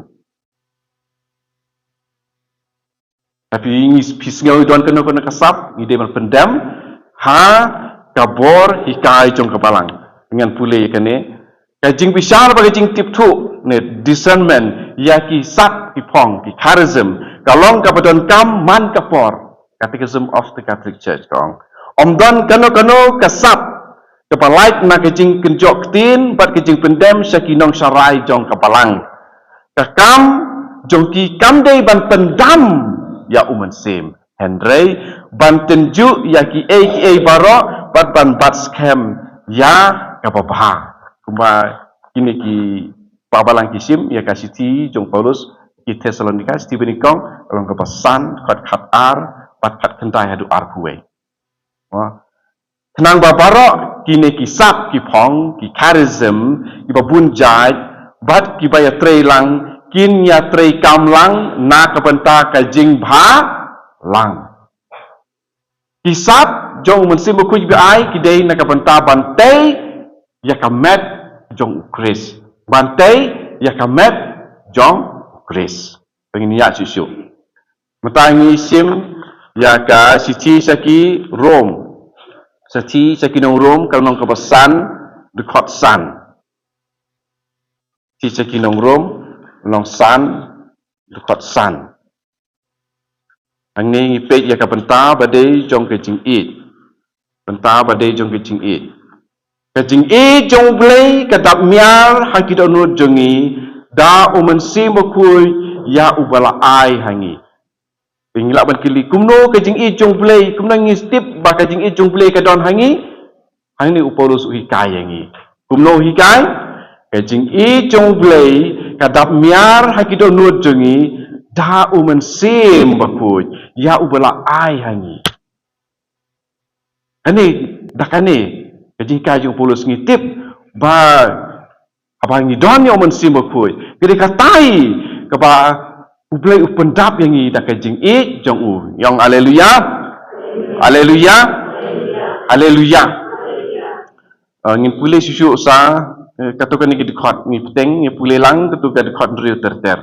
Tapi ngi, phi sngew don kano kano ka sap, ngi dei ban pyndem ha ka bor hikai jong ka Balang. Ngan pule ïa kane. Ka jingbishar bad ka jingtip thuh, ne, discernment, ïa ki sap ki phong, ki charism, ka long kaba donkam man ka por. Catechism of the Catholic Church ka ong, ym don kano kano ka sap kaba lait na ka jingkynjoh ktien bad ka jingpyndem sha ki nongsharai jong ka Balang. Ka kam jong ki kam dei ban pyndam ïa u Mynsiem, hynrei ban tynjuh ïa kiei kiei baroh bad ban bat skhem ïa kaba bha. Kumba kine ki Balang ki shim ïa ka shithi jong Paulus ki Thessalonika, shithi banyngkong, ka lynnong kaba san, dkhot khatar bad khatkhyndai haduh arphew wei. Khnang ba baroh kine ki sap ki phong, ki charism, kiba bun jait bad kiba ïatrei lang, kin ïatrei kam lang na ka bynta ka jingbha lang. Ki sap jong u Mynsiem Bakhuid ba ai ki dei na ka bynta ban tei ïa ka met jong u Khrist. Ban tei ïa ka met jong u Khrist. Te ngin ïa shuh shuh. Mynta ngi shim ïa ka shithi sha ki Rom. Shithi sha ki nong Rom, ka lynnong kaba san, dkhot san. Shithi sha ki nong Rom, lynnong san, dkhot san. Hangne ngi peit ïa ka bynta ba dei jong ka jingïeit. Bynta ba dei jong ka jingïeit. Ka jingïeit jong U Blei ka dap miar ha ki dohnud jong ngi, da U Mynsiem Bakhuid ïa uba la ai ha ngi. Te ngi lah ban kylli, kumno ka jingïeit jong U Blei, kumno ngi tip ba ka jingïeit jong U Blei ka don ha ngi? Hangne u Paulus u hikai ïa ngi. Kumno u hikai? Ka jingïeit jong U Blei ka dap miar ha ki dohnud jong ngi, da U Mynsiem Bakhuid ïa uba la ai ha ngi. Kane, da kane ka jinghikai jong u Paulus ngi tip ba haba ngi don ïa U Mynsiem Bakhuid, ka dei katai kaba U Blei u pyndap ïa ngi da ka jingïeit jong u. Ong haleluya. Haleluya. Haleluya. Eh, ngin pule shuh shuh sa, eh, katto katne ki dkhot, ngi bteng, ngi pule lang katto ka dkhot hynriew ter ter.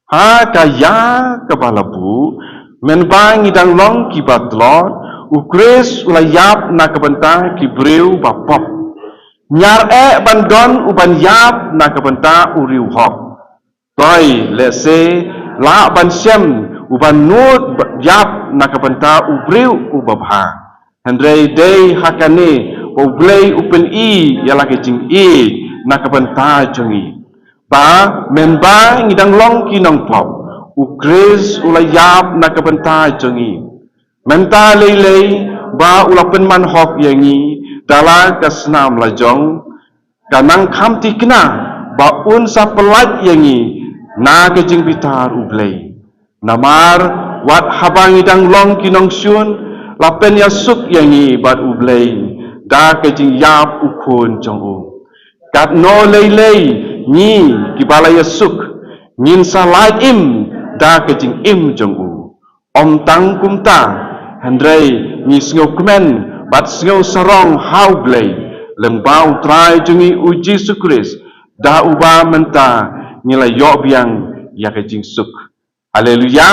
Ha ka ïa kaba la buh, mynba ngi dang long kiba tlot, U Khrist u la ïap na ka bynta ki briew ba pop. Ñiar eh ban don u ban ïap na ka bynta u riewhok. Toi, lehse lah ban shem u ban nud ïap na ka bynta u briew uba bha. Hynrei dei ha kane ba U Blei u pyni ïa la ka jingïeit na ka bynta jong ngi. Ba mynba ngi dang long ki nongpop, U Khrist u la ïap na ka bynta jong ngi. Mynta lei lei ba u la pynman hok ïa ngi da la ka snam la jong, ka nang kham thikna ba un sa pyllait ïa ngi na ka jingbitar U Blei. Namar wat haba ngi dang long ki nongshun, la pynïasuk ïa ngi bad U Blei da ka jingïap U Khun jong u. Katno lei lei ngi kiba la ïasuk, ngin sa lait im da ka jingim jong u. Ym tang kumta, hynrei ngi sngewkmen bad sngewsarong ha U Blei lyngba U Trai jong ngi U Jisu Khrist, da uba mynta ngi la ïoh biang ïa ka jingsuk. Haleluya.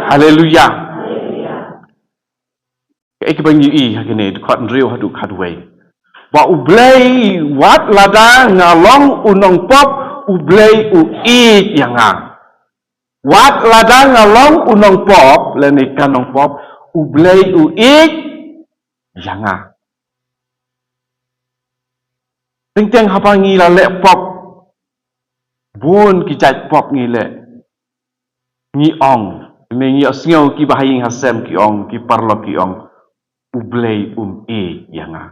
Haleluya. Kaei kaba ngi ïohi ha kane dkhot hynriew haduh khatwei, ba U Blei wat lada nga long u nongpop, U Blei u ïeit ïa nga. Wat lada nga long u nongpop lane ka nongpop, U Blei u ïeit ïa nga. Teng teng haba ngi la leh pop, bun ki jait pop ngi leh, ngi ong, ne ngi ïohsngew kiba ha ïing ha sem ki ong, ki paralok ki ong, U Blei um ïeit ïa nga.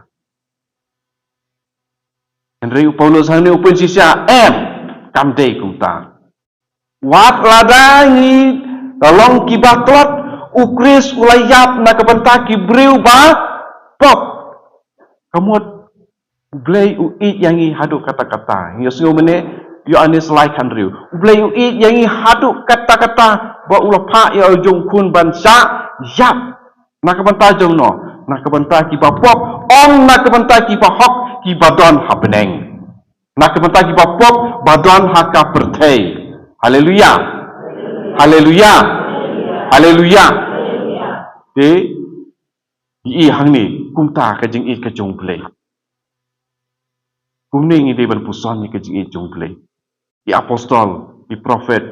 Hynrei u Paulus hangne u pynshisha, em, kam dei kumta. Wat lada ngi la long kiba klot, u Khrist u la ïap na ka bynta ki briew ba pop. Ka mut, U Blei u ïeit ïa ngi haduh katta katta. Ngi ïohsngew mynne, Ïoannis lai khathynriew. U Blei u ïeit ïa ngi haduh katta katta, ba u la phah ïa u jong u khun ban shah ïap. Na ka bynta jong no, na ka bynta kiba pop, ym na ka bynta kiba hok, kiba don ha bneng. Na ka bynta kiba pop, ba don ha ka pyrthei. Haleluya. Haleluya. Haleluya. Te, i hangne, kumta ka jingïeit ka jong u Blei. Kumne ngi dei ban puson ïa ka jingïeit jong u Blei. I apostol, i prophet,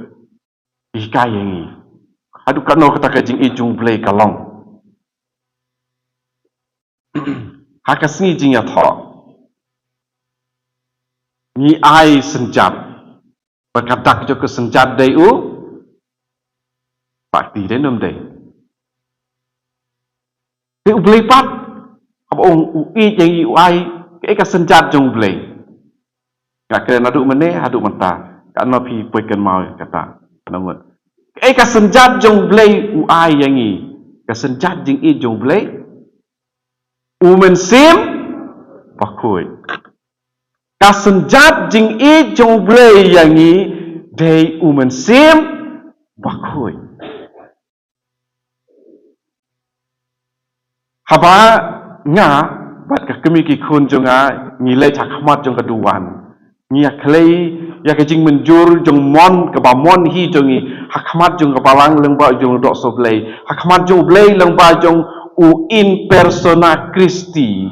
i hikai ïa ngi. Haduh katno kata ka jingïeit jong u Blei ka long. Ha ka sngi jingïathoh, ngi ai synjat. Ba ka dak jong ka synjat dei u sakti, dei ne ym dei? Dei u Blei pat. Haba u, u ïeit ïa ngi u ai, kaei ka synjat jong u Blei? Nga kren naduh mynne haduh mynta. Katno phi poi kynmaw ïa kata? Namar kaei ka synjat jong u Blei u ai ïa ngi? Ka synjat jingïeit jong u Blei, u Mynsiem Bakhuid. Ka synjat jingïeit jong u Blei ïa ngi dei u Mynsiem Bakhuid. Haba nga bad ka kmie ki khun jong nga ngi leit ha khmat jong ka duwan, ngi ïa khlei ïa ka jingmynjur jong mon, kaba mon hi jong ngi, ha khmat jong ka balang lyngba jong u dohsooh Blei, ha khmat jong u Blei lyngba jong u in persona Christi.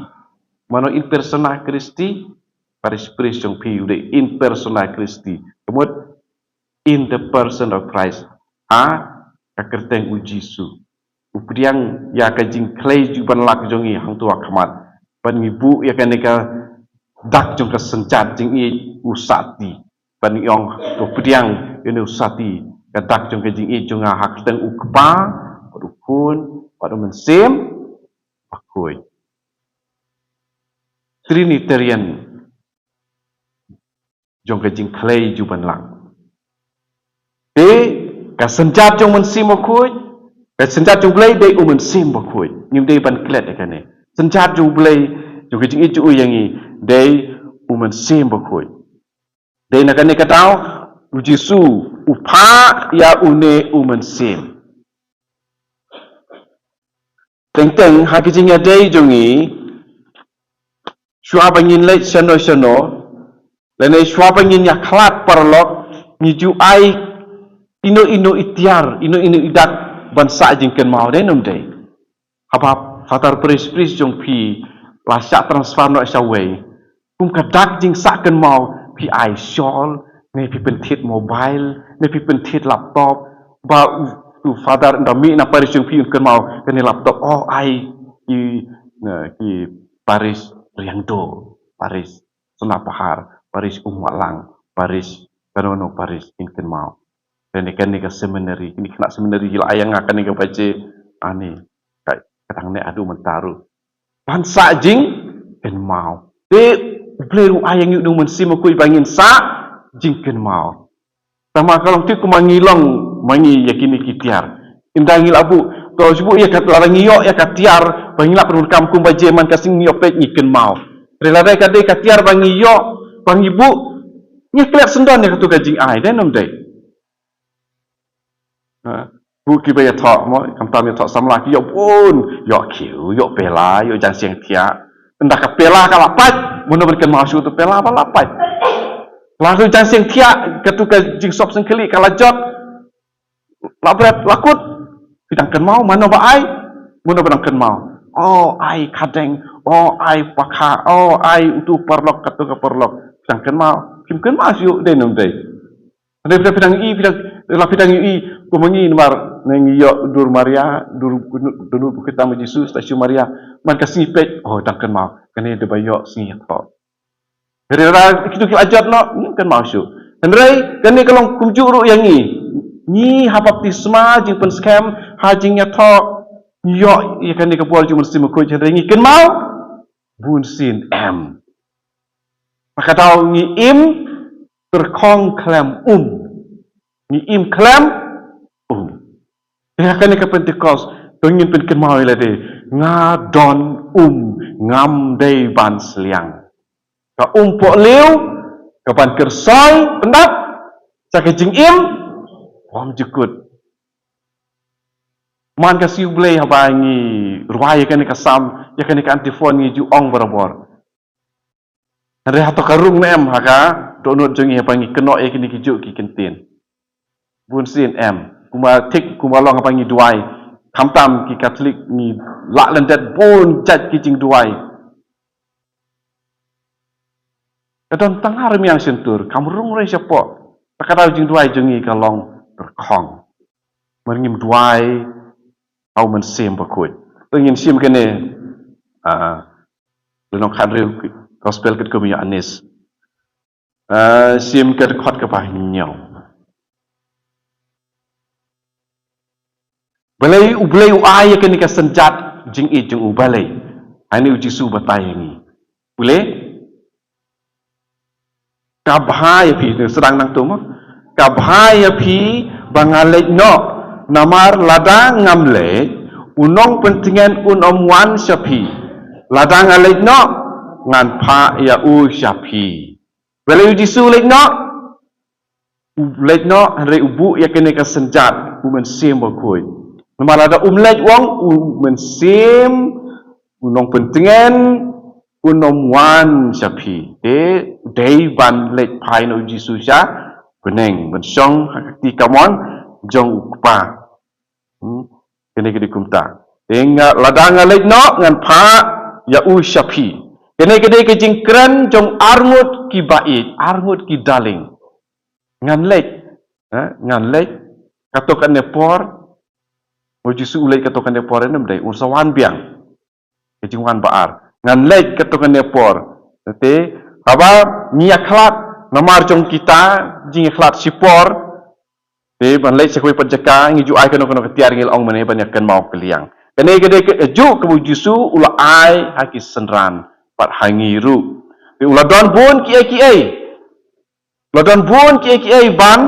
Mano in persona Christi? Parish priest jong phi u dei in persona Christi. Ka mut, in the person of Christ. Ha ka kyrteng u Jisu. U pdiang ïa ka jingkhlei jubab lak jong ngi hangto ha khmat. Ban ngi buh ïa kane ka dak jong ka synjat jingïeit u sakti. Ban ngi ong, to pdiang ïa une u sakti, ka dak jong ka jingïeit jong nga ha ka kyrteng u Kpa, bad u Khun, bad u Mynsiem Bakhuid. Trinitarian jong ka jingkhlei jubab lak. Te ka synjat jong u Mynsiem Bakhuid, ka synjat jong u Blei dei u Mynsiem Bakhuid. Ngim dei ban klet ïa kane. Synjat jong u Blei, jong ka jingïeit jong u ïa ngi, dei u Mynsiem Bakhuid. Dei na kane ka daw, u Jisu u phah ïa une u Mynsiem. Teng teng ha ka jingïadei jong ngi, shuwa ba ngin leit shano shano, lane shuwa ba ngin ïa khlad paralok, ngi ju ai ino ino i tiar, ino ino i dak ban sah jingkynmaw, dei ne ym dei? Haba Father Parish Priest jong phi la shah transfer noh shawei, kum ka dak jingsah kynmaw, phi ai shawl, ne phi pynthied mobile, ne phi pynthied laptop, ba u, u Father ynda mih na parish jong phi un kynmaw kane laptop, oh, ai ki, ne, ki parish Riangdo, parish Sonapahar, parish Umwahlang, parish kano kano parish kin kynmaw. Kane, kane ka seminary, kine khynnah seminary ki la ai ïa nga kane ka baje, ani, ka, ka tang ne adu mynta ruh. Ban sah jingkynmaw. Te u Blei ruh u ai ïa ngi u Mynsiem Bakhuid ba ngin sah jingkynmaw. Tangba ka long te kumba ngi long ma ngi ïa kine ki tiar. Ynda ngi la buh, to shu buh ïa ka, lada ngi ïoh ïa ka tiar ba ngi lah pyndonkam kumba je, man ka sngi ngi ïoh peit ngi kynmaw. Hynrei lada ka dei ka tiar ba ngi ïoh, ba ngi buh, ngi klet syndon ïa katu ka jingai, dei ne ym dei? Ha? Buh kiba ïathoh mo, khamtam ïathoh samla ki ïoh bun, ïoh khiew, ïoh pela, ïoh jaiñsiang thiah. Ynda ka pela ka la pait, mano ban kynmaw shuh tu pela ba la pait. La tu jaiñsiang thiah, katu ka jingsop syngkhlieh ka la jot. La bret, la kut. Phi dang kynmaw, mano ba ai? Mano ba dang kynmaw? Oh, ai khadeng, oh, ai pakha, oh, ai utu paralok, katu ka paralok. Phi dang kynmaw, phim kynmaw shuh, dei ne ym dei? Hynrei phi dang, phi dang ïohi, phi dang, la phi dang ïohi, kum ma ngi namar, ne ngi ïoh dur Maria, dur kunu-, kunu bukit tama Jisu, statue Maria, man ka sngi peit, oh, dang kynmaw, kane dei ba ïoh sngi ïathoh. Hynrei lada kitu ki la jot noh, ngim kynmaw shuh. Hynrei, kane ka long kumjuh ruh ïa ngi. Ngi ha baptisma, jingpynskhem, ha jingïathoh, ngi ïoh ïa kane ka bor jong u Mynsiem Bakhuid, hynrei ngi kynmaw, bunsien em. Ba ka daw ngi im tyrkhong khlem um. Ngi im khlem um. Te ha kane ka Pentekost, to ngin pynkynmaw ïa lade, nga don um, ngam dei ban sliang. Ka um pohliew, ka ban kyrsoi pyndap sha ka jingim bymjukut. Man ka siew Blei haba ngi rwai ïa kane ka Salm, ïa kane ka antiphon ngi ju ong barabor. Hynrei hato ka rung ne em ha ka dohnud jong ngi haba ngi kynnoh ïa kine ki juh ki kyntien? Bun sien em. Kumba thik, kumba long haba ngi duwai. Khamtam ki Katholik ngi lah lyndet bun jait ki jingduwai. Ka don tang ha rmiang shyntur, kam rung rei shapoh. Te ka daw jingduwai jong ngi ka long tyrkhong. Mar ngim duwai ha u Mynsiem Bakhuid. Te ngin shim kane, ah, lynnong khathynriew Gospel katkum u Ïoannis. Ah, shim ka dkhot kaba hynñiew. Balei U Blei u ai ïa kane ka synjat jingïeit jong u, balei? Hangne u Jisu batai ïa ngi. Pule. Ka bha ïa phi, sdang nangta mo. Ka bha ïa phi ba nga leit noh, namar lada ngam leit, u nongpyntngen un ym wan sha phi. Lada nga leit noh, ngan phah ïa u sha phi. Balei u Jisu u leit noh? U leit noh, hynrei u buh ïa kane ka synjat, u Mynsiem Bakhuid. Namar lada um leit, u ong, u Mynsiem, u nongpyntngen, un ym wan sha phi. Te, u dei ban leit phai noh u Jisu sha bneng, ban shong ha ka kti kamon jong u Kpa. Hmm. Kane ka dei kumta. Te nga, lada nga leit noh, ngan phah ïa u sha phi. Kane ka dei ka jingkren jong arngut kiba ïeit, arngut ki darling. Ngan leit, eh, ngan leit, kato kane por, u Jisu u leit kato kane por, ym dei, un sa wan biang. Ka jingwan ba ar. Ngan leit kato kane por. Te, haba ngi ïakhlad, namar jong kita, jingïakhlad shipor. Te, ban leit sha kawei pat jaka, ngi ju ai kano kano ka tiar, ngi la ong mynne ban ïakynmaw kylliang. Kane ka dei kajuh kaba u Jisu u la ai ha ki synran, bad ha ngi ruh. Te, u la don bun kiei kiei. La don bun kiei kiei ban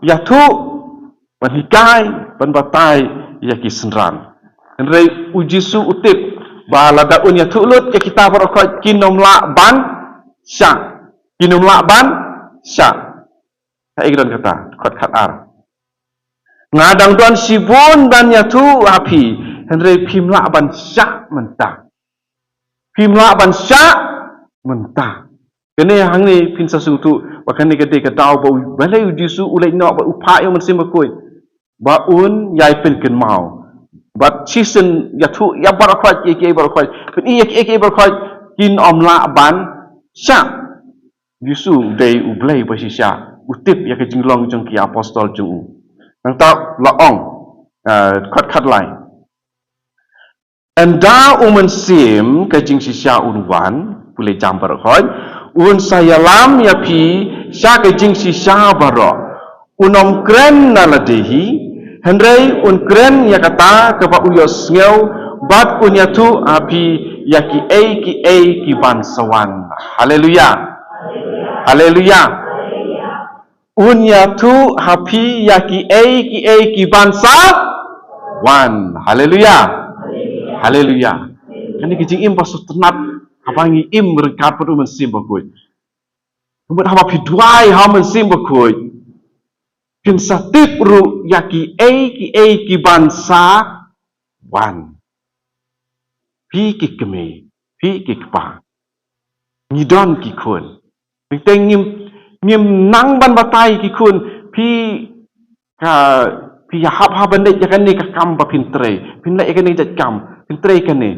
ïathuh, ban hikai, ban batai ïa ki synran. Hynrei u Jisu u tip ba lada un ïathuh lut ïa kita baroh khoit, kin ym lah ban shah. Kin ym lah ban shah. Kaei ka don kata, dkhot khatar. Nga dang don shibun ban ïathuh ha phi, hynrei phim lah ban shah mynta. Phim lah ban shah mynta. Kane hangne phin sa sngewthuh ba kane ka dei ka daw ba u, balei u Jisu u leit noh, ba u phah ïa u Mynsiem Bakhuid, ba un ïai pynkynmaw. Bad shisien ïathuh ïa baroh khoit, ïa kiei baroh khoit. Pyni ïa kiei kiei baroh khoit, kin ym lah ban shah. U Jisu u dei U Blei ba shisha, u tip ïa ka jinglong jong ki apostol jong u. Nangta la ong, eh, dkhot khatlai. Ynda u Mynsiem ka jingshisha un wan, pule jam baroh khoit, un sa ïalam ïa phi sha ka jingshisha baroh. Un ym kren na lade hi, hynrei un kren ïa kata kaba u ïohsngew, bad un ïathuh ha phi ïa kiei kiei ki ban sa wan. Haleluya. Haleluya. Un ïathuh ha phi ïa kiei kiei ki ban sa wan. Haleluya. Haleluya. Kane ka jingim ba sngewtynnat haba ngi im ryngkat bad u Mynsiem Bakhuid. Kumta haba phi duwai ha u Mynsiem Bakhuid, phin sa tip ruh ïa kiei kiei ki ban sa wan. Phi ki kmie, phi ki kpa, ngi don ki khun. Teng teng ngim, ngim nang ban batai ki khun, phi ka, phi ïa hap ha ban leh ïa kane ka kam ba phin trei. Phin leh ïa kane ka jait kam, phin trei kane.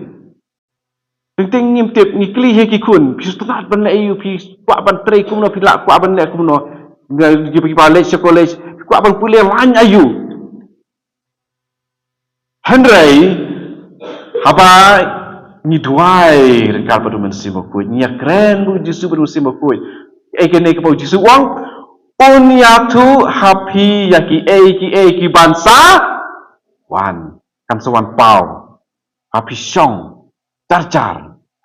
Teng teng ngim tip, ngi kylli hi ki khun, phi sngewtynnat ban leh aïu, phi kwah ban trei kumno, phi lah kwah ban leh kumno. Ngi, ngi, phi ba leh sha college, phi kwah ban pule line aïu. Hynrei haba ngi duwai ryngkat bad u Mynsiem Bakhuid, ngi ïakren bad u Jisu bad u Mynsiem Bakhuid. Ei kane kaba u Jisu u ong, un ïathuh ha phi ïa kiei kiei ki ban sa wan. Kan sa wan paw ha phi shong. Jar jar.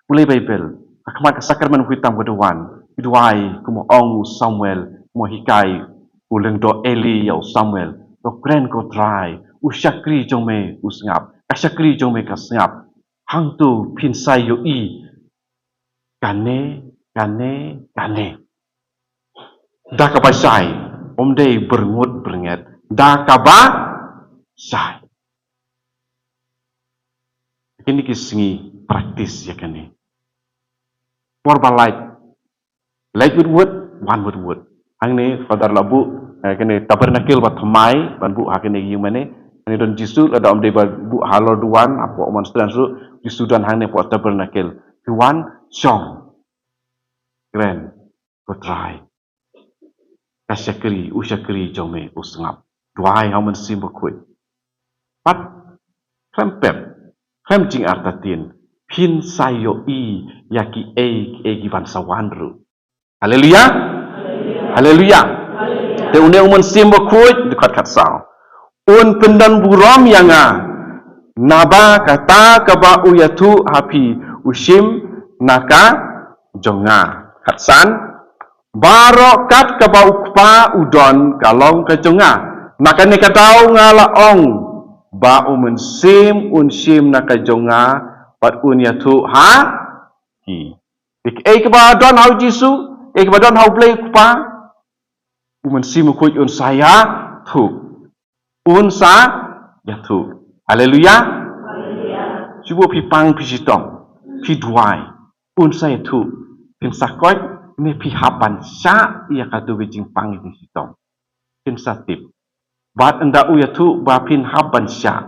Pule Baibl. Ha khmat ka sakramen Hukum ka duwan. Duwai, kumba ong u Samuel, kumba hikai u lyngdoh Eli ïa u Samuel. To kren ko Trai, u shakri jong me u sngap, ka shakri jong me ka sngap. Hangto phin sa ïohi kane, kane, kane. Da kaba shai, ym dei byrngut byrnget. Da kaba shai. Kine ki sngi practice ïa kane. Por ba lait, lait wut wut, wan wut wut. Hangne Father la buh, eh, kane tabernacle ba thymmai ban buh ha kine ki ïing mane. Hangne don Jisu, lada ym dei ba buh halor duwan, hapoh monstrance ruh, Jisu don hangne hapoh tabernacle. Phi wan shong, kren ko Trai. Ka shakri, u shakri jong me u sngap. Duwai ha u Mynsiem Bakhuid. Pat khlem pep, khlem jingartatien, phin sa ïohi ïa kiei kiei kiban sa wan ruh. Haleluya. Haleluya. Te une u Mynsiem Bakhuid, dkhot khatsaw, un pyndonburom ïa nga, naba kata kaba u ïathuh ha phi u shim na ka jong nga. Khatsan, baroh kat kaba u Kpa u don ka long ka jong nga. Na kane ka daw nga la ong ba u Mynsiem un shim na ka jong nga bad un ïathuh ha phi. Te kiei kiba don ha u Jisu, kiei kiba don ha u Blei u Kpa, u Mynsiem Bakhuid un sa ïathuh. Un sa ïathuh. Haleluya. Shu buh phi pang phi shitom, phi duwai, un sa ïathuh. Phin sa koit ne phi hap ban shah ïa kato ka jingpang jingshitom. Phin sa tip. Bad ynda u ïathuh ba phin hap ban shah,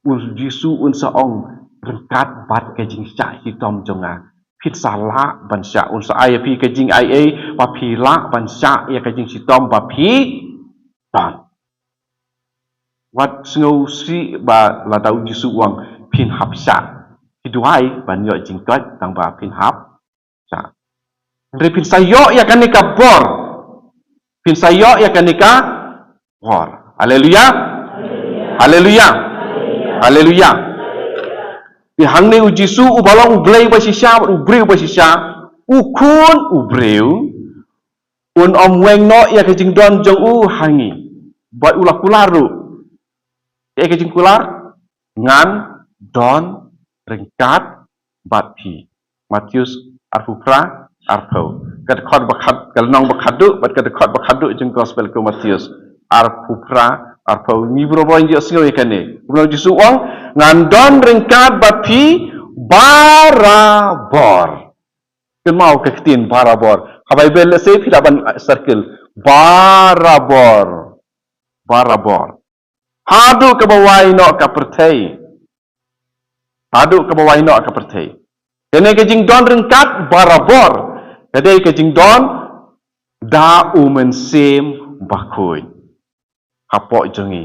u Jisu un sa ong, ryngkat bad ka jingshah shitom jong nga phin sa lah ban shah. Un sa ai ïa phi ka jingaiei ba phi lah ban shah ïa ka jingshitom ba phi don. Wat sngewsih ba lada u Jisu u ong phin hap shah, phi duwai ban ïoh jingkoit tang ba phin hap shah. Hynrei phin sa ïoh ïa kane ka bor. Phin sa ïoh ïa kane ka bor. Haleluya. Haleluya. Haleluya. Te hangne u Jisu uba long u Blei ba shisha, u briew ba shisha, u khun u briew, un ym weng noh ïa ka jingdon jong u ha ngi. Bad u la kular ruh. Kaei ka jingkular? Ngan don ryngkat bad phi. Mathaios arphew phra, arphew. Ka dkhot ba khat, ka lynnong ba khatduh bad ka dkhot ba khatduh jong gospel ko Mathaios arphew phra, arphew. Ngi baroh baroh ngi ïohsngew ïa kane. Kumno u Jisu u ong, ngan don ryngkat bad phi barabor. Kynmaw ka ktien barabor. Ha Baibl lehse phi lah ban circle. Barabor. Barabor. Haduh kaba wai noh ka pyrthei. Haduh kaba wai noh ka pyrthei. Kane ka jingdon ryngkat barabor ka dei ka jingdon da u Mynsiem Bakhuid hapoh jong ngi.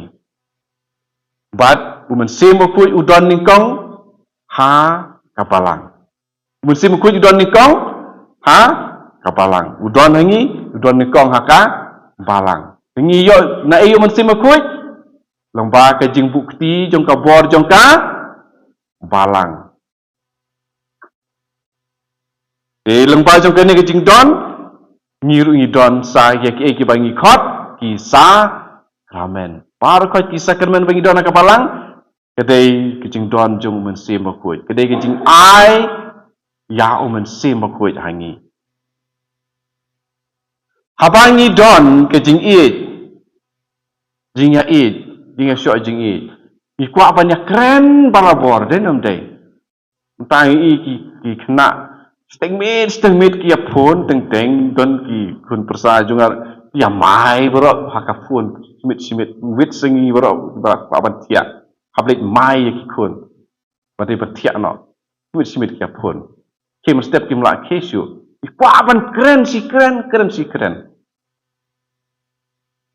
Bad u Mynsiem Bakhuid u don nyngkong ha ka balang. U Mynsiem Bakhuid u don nyngkong ha ka balang. U don ha ngi, u don nyngkong ha ka balang. Ngi ïoh na ei u Mynsiem Bakhuid? Lyngba ka jingbuh kti jong ka bor jong ka balang. Te lyngba jong kane ka jingdon, ngi ruh ngi don sa ïa kiei kiba ngi khot ki sakramen. Baroh khoit ki sakramen ba ngi don ha ka balang, ka dei ka jingdon jong u Mynsiem Bakhuid. Ka dei ka jingai ïa u Mynsiem Bakhuid ha ngi. Haba ngi don ka jingïeit, jingïaieit, jingïashoh jingïeit, ngi kwah ban ïakren barabor, dei ne ym dei? Mynta ngi i ki, ki khynnah, shiteng miet shiteng miet ki ïa phone teng teng, don ki khun pyrsa jong nga ki ïa mai baroh ha ka phone, shimit shimit, wit sngi baroh, baroh kwah ban thiah. Hap leit mai ïa ki khun. Ba dei ba thiah noh. Shimit shimit ki ïa phone. Ki mynstep kim lah khie shuh. Ki kwah ban kren shi kren, kren shi kren.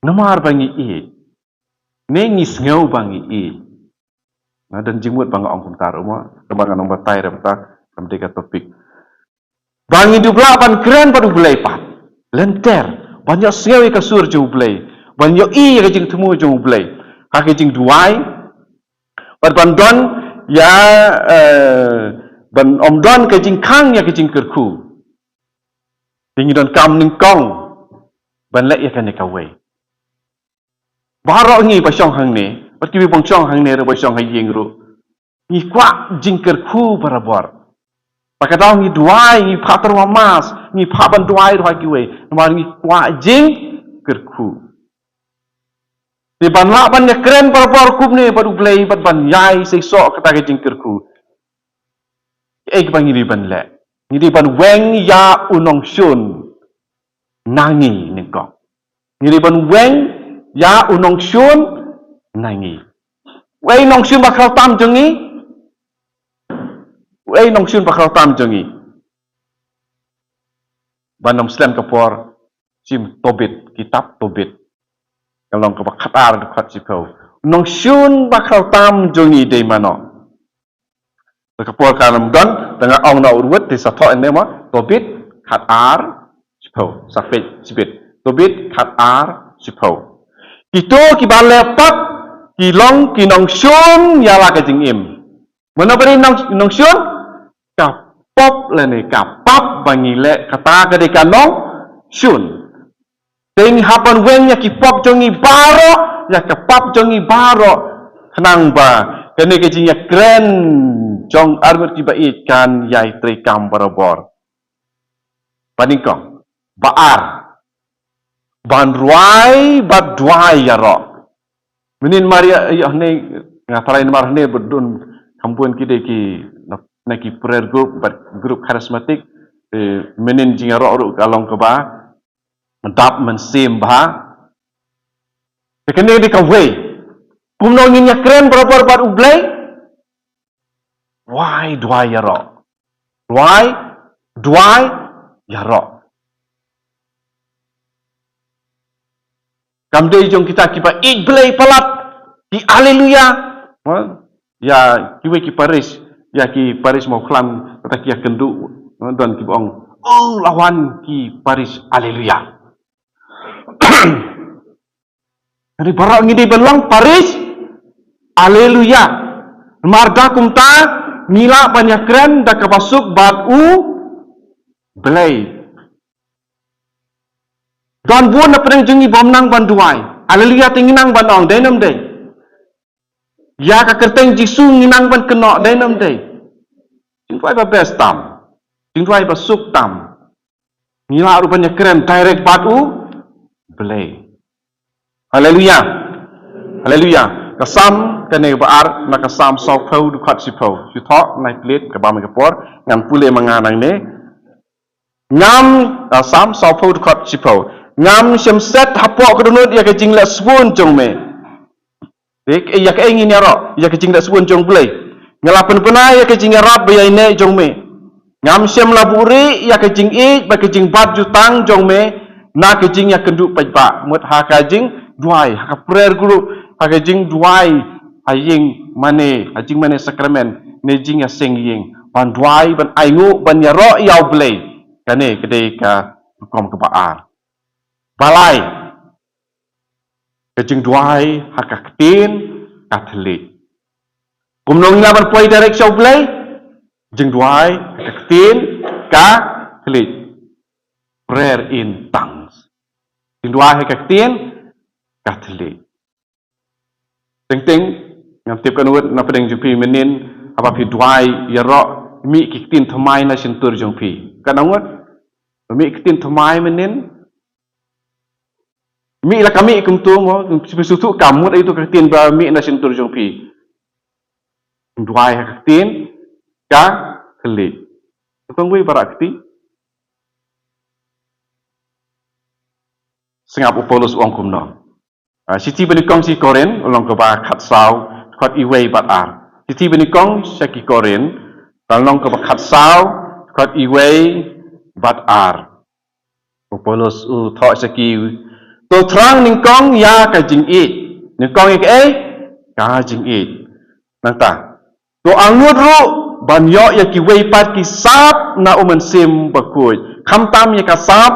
Namar ba ngi ïeit. Ne ngi sngew ba ngi ïeit. Na don jingmut ba nga ong kumta ruh mo, kaba nga nang batai ruh mynta, kam dei ka topic. Ba ngi dup lah ban kren bad U Blei pat lynter, ban ïohsngew ïa ka sur jong U Blei, ban ïohi ïa ka jingthmu jong U Blei ha ka jingduwai, bad ban don ïa, eh, ban ym don ka jingkhang ïa ka jingkyrkhu. Te ngi donkam nyngkong ban leh ïa kane kawei. Baroh ngi ba shong hangne, bad kiwei ba shong hangne ruh, ba shong ha ïing ruh, ngi kwah jingkyrkhu barabor. Ba ka daw ngi duwai, ngi phah tyrwa Mass, ngi phah ban duwai ruh ha kiwei, namar ngi kwah jingkyrkhu. Te ban lah ban ïakren barabor kumne bad U Blei bad ban ïai seisoh kata ka jingkyrkhu, kaei kaba ngi dei ban leh? Ngi dei ban weng ïa u nongshun na ngi nyngkong. Ngi dei ban weng ïa u nongshun na ngi. Uei u nongshun bakhraw tam jong ngi? Uei u nongshun bakhraw tam jong ngi? Ban ym slem ka por, shim Tobit, kitab Tobit, ka lynnong kaba khatar, dkhot shiphew. U nongshun bakhraw tam jong ngi dei mano? Te ka por kan ym don, te nga ong noh ruh, te sa thoh ïa ne mo, Tobit khatar shiphew, sa peit shibit. Tobit khatar shiphew. Kito kiba leh pap ki long ki nongshun ïa la ka jingim. Mano ba dei nong, nongshun? Ka pop lane ka pap ba ngi leh, kata ka dei ka nongshun. Te ngi hap ban weng ïa ki pop jong ngi baroh, ïa ka pap jong ngi baroh, khnang ba kane ka jingïakren jong arngut kiba ïeit kan ïai treikam barabor. Ba nyngkong. Ba ar, ban rwai bad duwai ïaroh. Mynnin mar ïa, ïa hangne, nga tharai namar hangne ba don kham bun ki dei ki, na, na ki prayer group bad group charismatic, eh, mynnin jingïaroh ruh ka long kaba dap mynsiem bha. Te kane dei kawei. Kumno ngin ïakren barabor bad U Blei? Rwai duwai ïaroh. Rwai duwai ïaroh. Kam dei jong kita kiba ïeit Blei palat, ki aleluia. Ha? Ïa kiwei ki parish, ïa ki parish Mawkhlam, kata ki ïakynduh, ha, don kiba ong, "Oh, la wan ki parish aleluia." Jadi baroh ngi dei ban long parish aleluia. Namar da kumta ngi lah ban ïakren da kaba suk bad U Blei. Don bun na pdeng jong ngi bym nang ban duwai. Aleluia te ngi nang ban ong, dei ne ym dei? Ïa ka kyrteng Jisu ngi nang ban kynnoh, dei ne ym dei? Jingduwai ba best tam. Jingduwai ba suk tam. Ngi lah ruh ban ïakren direct bad U Blei. Haleluia. Haleluia. Ka Salm kane ba ar, na ka Salm sawphew dkhot shiphew. Shu thoh, nai plie, ka bam ka por, ngan pule ma nga nangne. Ngam, ah, Salm sawphew dkhot shiphew. Ngam shym set hapoh ka dohnud ïa ka jingleh sbun jong me. Te, eh, ïa kaei ngin ïaroh, ïa ka jingleh sbun jong U Blei. Nga la pynbna ïa ka jingïarap ba ïaineh jong me. Ngam shym la buhrieh ïa ka jingïeit bad ka jingbat jutang jong me na ka jingïakynduh paidbah. Mut ha ka jingduwai, ha ka prayer group, ha ka jingduwai, ha ïing mane, ha jingmane sakramen, ne jingïaseng ïing. Ban duwai, ban ainguh, ban ïaroh ïa U Blei. Kane ka dei ka rukom kaba ar. Ba lai. Ka jingduwai ha ka ktien ka thylliej. Kumno ngi lah ban poi direct sha U Blei? Jingduwai ha ka ktien ka thylliej. Prayer in tongues. Jingduwai ha ka ktien ka thylliej. Teng teng, ngam tip katno ngut na pdeng jong phi mynnin, haba phi duwai ïaroh, mih ki ktien thymmai na shyntur jong phi. Katno ngut? Mih ki ktien thymmai mynnin. Mih la ka mih kumto mo, phi sngewthuh kam mut aïu to ka ktien ba mih na shyntur jong phi. Duwai ha ka ktien ka thylliej. Katno ngut ba rah kti? Sngap u Paulus u ong kumno. Ah, shithi ba nyngkong sha ki Korinth, lynnong kaba khatsaw, dkhot iwei bad ar. Shithi ba nyngkong sha ki Korinth, lynnong kaba khatsaw, dkhot iwei bad ar. U Paulus u thoh sha ki, to thrang nyngkong ïa ka jingïeit. Nyngkong ïa kaei? Ka jingïeit. Nangta, to angnud ruh ban ïoh ïa kiwei pat ki sap na U Mynsiem Bakhuid. Khamtam ïa ka sap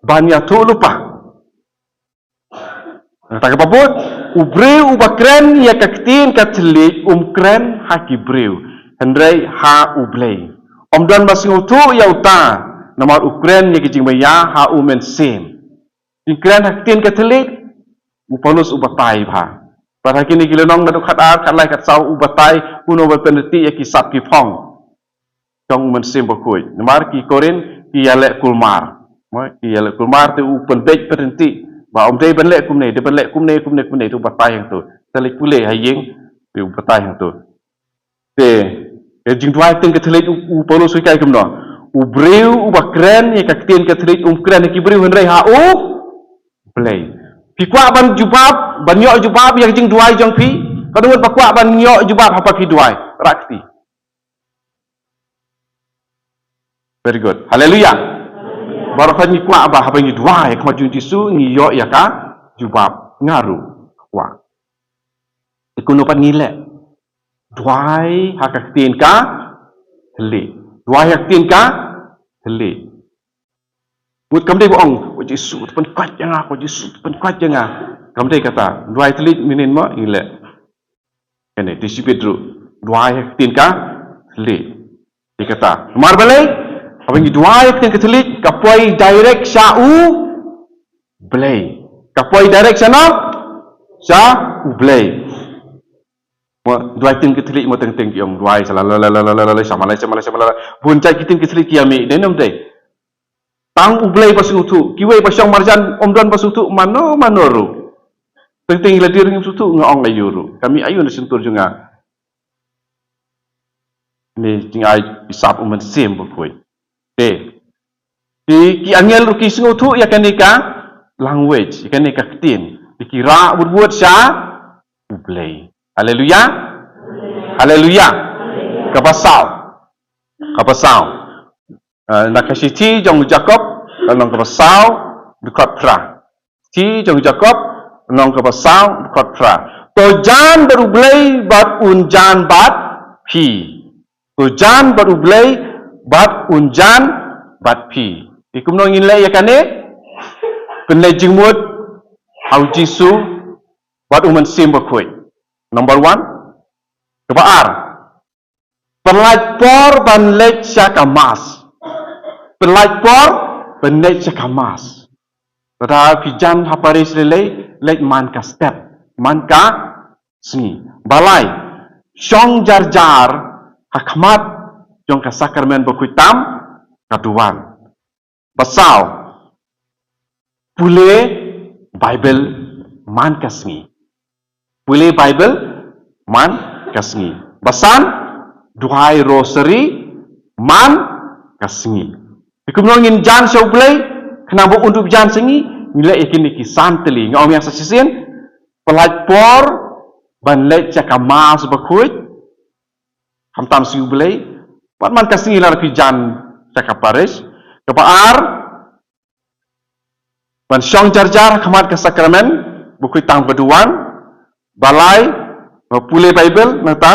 ban ïathuhlypa. Nangta kaba bud, u briew uba kren ïa ka ktien ka thylliej um kren ha ki briew, hynrei ha U Blei. Ym don ba sngewthuh ïa uta. Namar u kren ïa ki jingmaïa ha u Mynsiem. Jingkren ha ktien ka thylliej, u Paulus u batai bha. Bad ha kine ki lynnong naduh khatar, khatlai, khatsaw, u batai kumno ban pynryntih ïa ki sap ki phong jong u Mynsiem Bakhuid. Namar ki Korinth ki ïaleh kulmar. Mo, ki ïaleh kulmar te u pynbeit pynryntih ba ym dei ban leh kumne, dei ban leh kumne, kumne, kumne, te u batai hangto. Te leit pule ha ïing, te u batai hangto. Te, ka jingduwai ktien ka thylliej u, u Paulus u hikai kumno. U briew uba kren ïa ka ktien ka thylliej um kren ha ki briew hynrei ha U Blei. Phi kwah ban jubab, ban ïoh jubab ïa ka jingduwai jong phi? Katno ngut ba kwah ban ïoh jubab haba phi duwai? Rah kti. Very good. Haleluya. Baroh ngi kwah ba haba ngi duwai ha khmat jong u Jisu ngi ïoh ïa ka jubab. Nga ruh kwah. Te kumno pat ngi leh? Duwai ha ka ktien ka thylliej. Duwai ha ka ktien ka thylliej. Mut kam dei ba ong, "Ko Jisu, to pynkoit ïa nga, ko Jisu, to pynkoit ïa nga." Kam dei kata. Duwai thylliej mynhynnin mo ngi leh. Kane, te shibit ruh. Duwai ha ka ktien ka thylliej. Te kata. Namar balei? Haba ngi duwai ha ka ktien ka thylliej, ka poi direct sha U Blei. Ka poi direct shano? Sha U Blei. Mo, duwai ktien ka thylliej mo teng teng ki ong duwai sha la la la la la la la, sha ma la, sha ma la, sha ma la la. Bun jait ki ktien ka thylliej ki ïa mih, dei ne ym dei? Tang U Blei ba sngewthuh, kiwei ba shong marjan ym don ba sngewthuh mano mano ruh. Teng teng la dei ruh ngim sngewthuh nga ong aïu ruh. Ka mih aïu na shyntur jong nga. Ni jingai i sap u Mynsiem Bakhuid. Te. Ki, ki angel ruh ki sngewthuh ïa kane ka language, ïa kane ka ktien. Te ki rah bud bud sha U Blei. Haleluya. Haleluya. Kaba saw. Kaba saw. Ah, na ka shithi jong u Jakob, ka lynnong kaba saw, dkhot phra. Shithi jong u Jakob, lynnong kaba saw, dkhot phra. To jan bad U Blei bad un jan bad phi. To jan bad U Blei bad un jan bad phi. Te kumno ngin leh ïa kane? Pynleit jingmut ha u Jisu bad u Mynsiem Bakhuid. Number one. Kaba ar. Pynlait por ban leit sha ka mass. Pynlait por ban leit sha ka mass. Lada phi jan ha parish lei lei, leit man ka step, man ka sngi. Ba lai, shong jar jar ha khmat jong ka sakramen bakhuid tam ka duwan. Ba saw, pule Baibl man ka sngi. Pule Baibl man ka sngi. Ba san, duwai rosary man ka sngi. Te kumno ngin jan sha U Blei, khnang ba un dup jan sha ngi, ngi leh ïa kine ki san tylli. Nga ong ïa sa shisien, pynlait por ban leit sha ka mass bakhuid, khamtam sngi U Blei, bad man ka sngi lada phi jan sha ka parish. Kaba ar, ban shong jar jar ha khmat ka sakramen bakhuid tam ka duwan. Ba lai, ba pule Baibl, nangta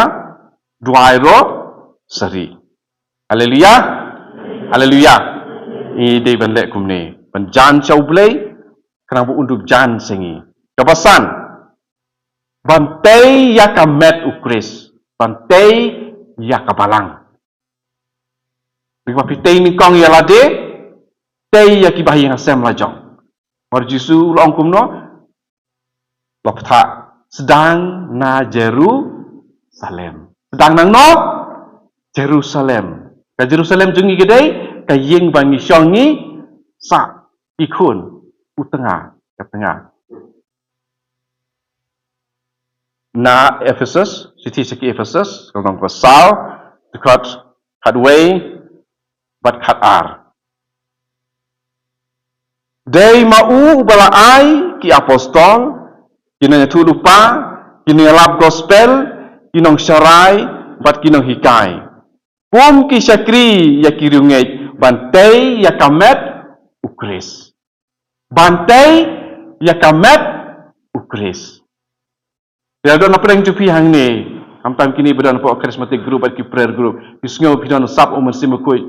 duwai rosary. Haleluya. Haleluya. Ngi dei ban leh kumne. Ban jan sha U Blei, khnang ba un dup jan sha ngi. Kaba san, ban tei ïa ka met U Khrist, ban tei ïa ka balang. Ba phi tei nyngkong ïa lade, tei ïa kiba ha ïing ha sem la jong. Namar u Jisu u la ong kumno? Ba pynthah, sdang na Jerusalem. Sdang nangno? Jerusalem. Ka Jerusalem jong ngi ka dei ka ïing ba ngi shong ngi sah, ki khun, u tnga, ka tnga. Na Ephesus, shithi sha ki Ephesus, ka lynnong kaba saw, dkhot khatwei bad khatar. Dei ma u uba la ai ki apostol, ki nongïathuhlypa, ki nongïalap gospel, ki nongsharai bad ki nonghikai. Kum ki shakri ïa ki riewngeit ban tei ïa ka met U Khrist. Ban tei ïa ka met U Khrist. Ïa don na pdeng jong phi hangne, khamtam kine ba don hapoh charismatic group bad ki prayer group, phi sngew phi don sap U Mynsiem Bakhuid.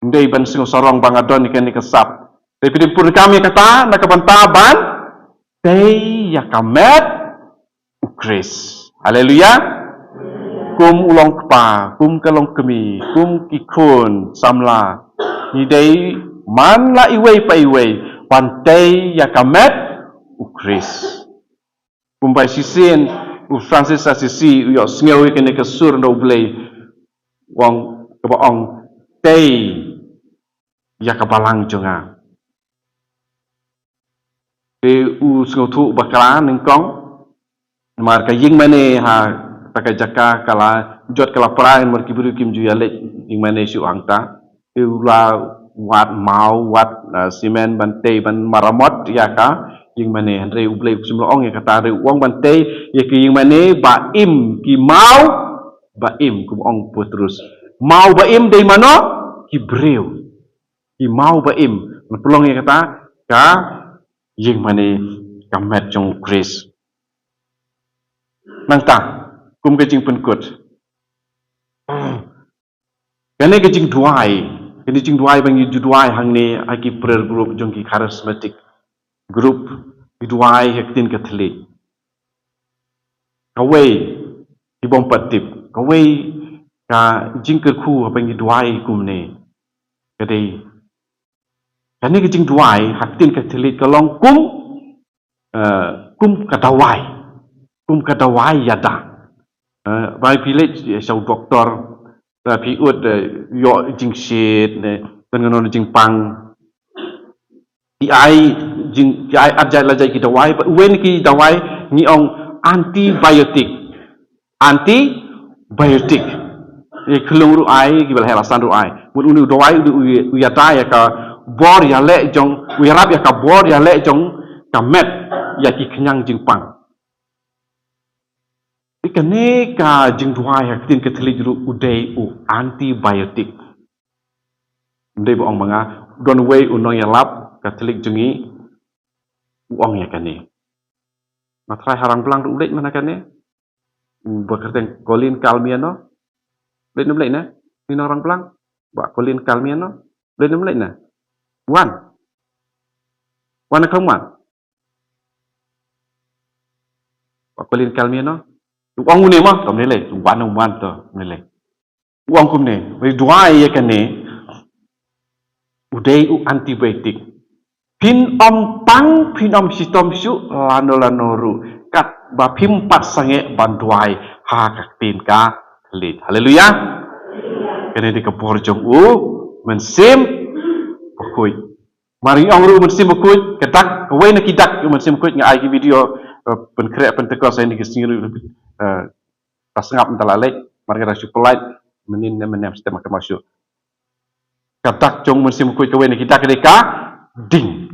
Ym dei ban sngew sarong ba nga don ïa kane ka sap. Te phi dei pyrkhat ïa kata na ka bynta ban tei ïa ka met U Khrist. Haleluya. Kum u long kpa, kum ka long kmie, kum ki khun samla. ngi dei man la iwei pa iwei ban tei ïa ka met u Khrist. Kumba shisien u Francis Assisi u ïohsngew ïa kane ka sur na U Blei, u ong, kaba ong, "Tei ïa ka balang jong nga." Te u sngewthuh bakla nyngkong, namar ka ïingmane ha kata ka jaka ka la jot, ka la pra, namar ki briew kim ju ïaleit ïingmane shuh hangta. Te u la wad maw, wad, ah, simen ban tei, ban maramot ïa ka ïingmane. Hynrei U Blei um shym la ong ïa kata, hynrei u ong ban tei ïa ka ïingmane ba im ki maw ba im, kum ong Petrus. Maw ba im dei mano? Ki briew. Ki maw ba im. Ngan pynlong ïa kata ka ïingmane, ka met jong u Khrist. Nangta, kum ka jingpynkut, kane ka jingduwai, kane jingduwai ba ngi ju duwai hangne ha ki prayer group jong ki charismatic group, ki duwai ha ka ktien Katholik. Kawei, ki bym pat tip, kawei ka jingkyrkhu haba ngi duwai kumne ka dei, kane ka jingduwai ha ka ktien Katholik ka long kum, eh, kum ka dawai, kum ka dawai ïada. Eh, ba phi leit sha u doktor, ba phi ud, eh, ïoh jingshit ne, don kano kano jingpang, ki ai jing, ki ai ar jait lai jait ki dawai, bad uwei na ki dawai ngi ong antibiotic. Antibiotic. Ki khyllung ruh ai, kiba la heh la san ruh ai. Mut une u dawai u, u, u ïada ïa ka bor ïaleh jong, u ïarap ïa ka bor ïaleh jong ka met, ïa ki khñiang jingpang. Te kane ka jingduwai ha ka ktien Katholik ruh u dei u antibiotic. Ym dei ba ong ma nga, don uwei u nongïalap Katholik jong ngi u ong ïa kane. Nga tharai ha Rangblang ruh u leit mynta kane. U ba kyrteng Colin Kalmiano. Leit ne ym leit ne? Une u nong Rangblang. Bah Colin Kalmiano. Leit ne ym leit ne? Wan. Wan ne kam wan? Bah Colin Kalmiano. U ong une mo, to ym lei lei. U wan, u wan to, ym lei lei. U ong kumne, ba duwai ïa kane, u dei u antibiotic. Phin ym pang, phin ym shitom shuh lano lano ruh, katba phim pat sangeh ban duwai ha ka ktien Katholik. Haleluya. Kane dei ka bor jong u Mynsiem Bakhuid. Mar ngi ong ruh u Mynsiem Bakhuid, ka dak, kawei na ki dak u Mynsiem Bakhuid, nga ai ki video, eh, pynkhreh Pentekost ha kine ki sngi ruh, eh, ba sngap mynta la leit, mar nga dang shu pynlait, mynnin ne mynnin step ma ka ma shu. Ka dak jong u Mynsiem Bakhuid kawei na ki dak ka dei ka ding.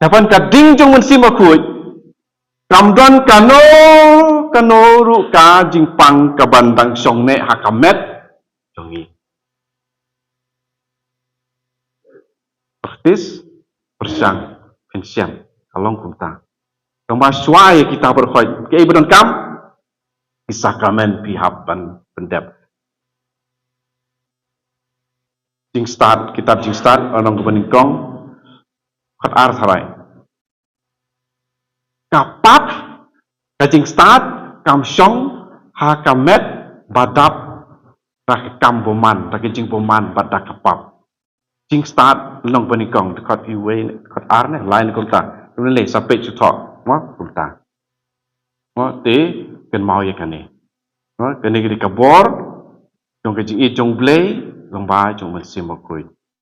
Te ban ka ding jong u Mynsiem Bakhuid, kam don kano kano ruh ka jingpang kaban dang shong ne ha ka met jong ngi. Praktis, pyrshang, pynshai, ka long kumta. Tang ba shuwa ïa kita baroh khoit, kaei ba donkam? Ki sakramen phi hap ban pyndep. Jingstad, kitab Jingstad, lynnong kaba nyngkong, dkhot ar tharai. Ka pap, ka jingstad, kam shong ha ka met ba dap da ka kam bymman, da ka jingbymman bad da ka pap. Jingstad lynnong ba nyngkong, dkhot iwei, dkhot ar ne, lai ne kumta. Ym lei lei, sa peit shu thoh, mo, kumta. Mo, te kynmaw ïa kane. Mo, kane ka dei ka bor jong ka jingïeit jong U Blei, lyngba jong u Mynsiem Bakhuid.